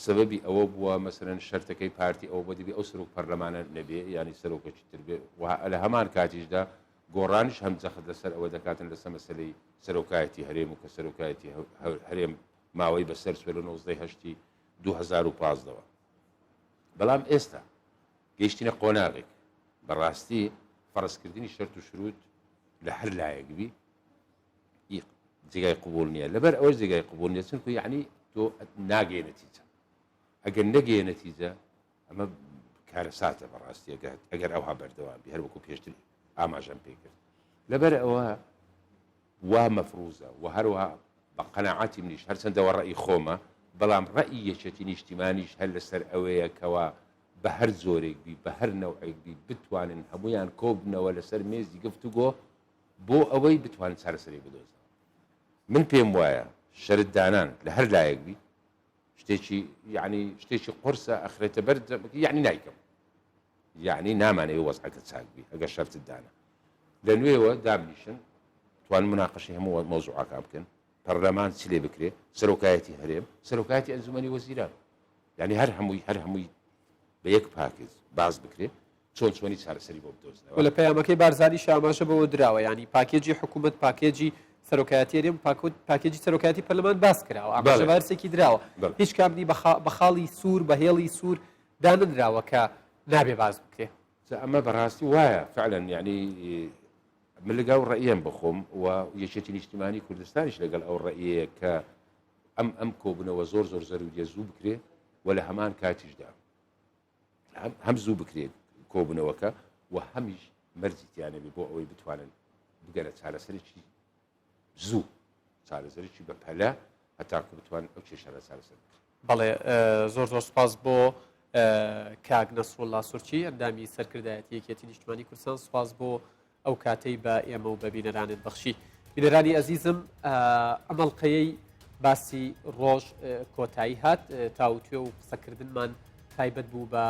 سەبەبی ئەوە بووە مەسەلەن شەرتەکەی پارتی ئەوە بۆ دەبێ ئەو سەرۆک پەرلەمانە نەبێ یانی سەرۆکەکی تر بێ و لە هەمان کاتیشدا گۆڕانیش هەم جەخت لەسەر ئەوە دەکاتن لەسەر مەسەلەی سەرۆکایەتی هەرێم و کە سەرۆکایەتی هەرێم ماوەی بەسەر چوە لە 19 هەشتی 2015ەوە بەڵام ئێستا گەیشتینە قۆناغێک بەڕاستی فەرزکردنی شەرت و شروط لە هەر لایەک بی جێگای قبول نییە لەبەر ئەوەش جێگای قبول نییە چونکو یعنی تۆ ناگەی نەتیجە ئەگەر نەگەیە نەتیجە ئەمە کارەساتە بەڕاستی ئەگەر ئەوها بەردەوام بی هەر وەکو پێشتر ئاماژەم پێ کرد لەبەر ئەوە وا مەفروزە و هەروەها بە قەناعەتی منیش هەرچەندە وە ڕەئی خۆمە بەڵام ڕەئی یەکێتی نیشتیمانیش هەر لەسەر ئەوەیە کەوا بە هەر جۆرێک بی بە هەر نەوعێک بی بتوانن هەموویان کۆبنەوە لەسەر مێزی گفتوگۆ بۆ ئەوەی بتوانن چارەسەرێک بدۆزنەوە. من پێم وایە شەرت دانان لە هەر لایەک بی شتێکی یعنی شتێکی قورسە ئەخرێتە بەر یعنی نایکەم یعنی نامانەوێ وەزعەکە چاک بی ئەگەر شەرتت دانا لە نوێوە دابنیشن توان مناقەشەی هەموو مەوزوعەکان بکەن پەرلەمان چی لێ بکرێ سەرۆکایەتی هەرێم سەرۆکایەتی ئەنجومەنی وەزیران یعنی هەر هەمووی هەر هەمووی بە یەک پاکێج باز بکرێ چۆن چۆنی چارەسەری بۆ بدۆزنەوە. وە لە پەیامەکەی بارزانیش ئاماژە بەوە دراوە یانی پاکێجی حکوومەت پاکێجی سەرۆکایەتی هەرێم پاکێجی سەرۆکایەتی پەرلەمان باس کراوە ئاماژە بە هەرسێکی دراوە هیچ کام نی بە خاڵی سوور بە هێڵی سوور دانەنراوە کە نابێ باس بکرێ. جا ئەمە بەڕاستی وایە فعلا یعنی من لەگەڵ ڕەئیەم بخۆم و یەکێتی نیشتیمانی کوردستانیش لەگەڵ ئەو ڕەئیەیە کە ئەم ئەم کۆبوونەوە زۆر زۆر زەروریە زوو بکرێ و لە هەمان کاتیشدا هەم زوو بکرێت کۆبوونەوەکە و هەمیش مەرجی تیانەبێ بۆ ئەوەی بتوانن بگەنە چارەسەرێکی زوو چارەسەرێکی بە پەلە هەتاکو بتوانن ئەو کێشانە چارەسەر بکرێت. بەڵێ زۆر زۆر سپاس بۆ کاک نەسروڵڵا سورچی ئەندامی سەرکردایەتی یەکێتی نیشتمانی کوردستان سپاس بۆ ئەو کاتەی بە ئێمە و بە بینەرانت بەخشی. بینەرانی ئەزیزم ئەم ئەڵقەیەی باسی ڕۆژ کۆتایی هات تاوتوێ و قسەکردنمان تایبەت بوو بە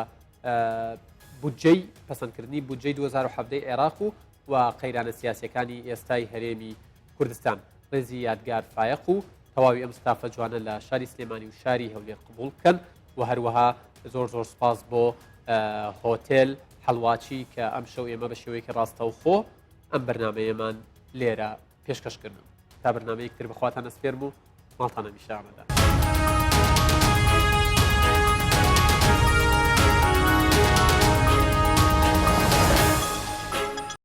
بودجەی پەسەندکردنی بودجەی 2017 عێراق و و قەیرانە سیاسەکانی ئێستای هەرێمی کوردستان ڕێزی یادگار فایەق و تەواوی ئەم ستافە جوانە لە شاری سلێمانی و شاری هەولێر قبول بکەن و هەروەها زۆر زۆر سپاس بۆ هۆتێل حەلواچی کە ئەم شەو ئێمە بە شێوەیەکی ڕاستەوخۆ ئەم بەرنمەیەمان لێرە پێشکەش کردن تا بەرنمەیەک تر بەخواتان ئەسپێرم و ماڵتان هەمیشە ئامادە.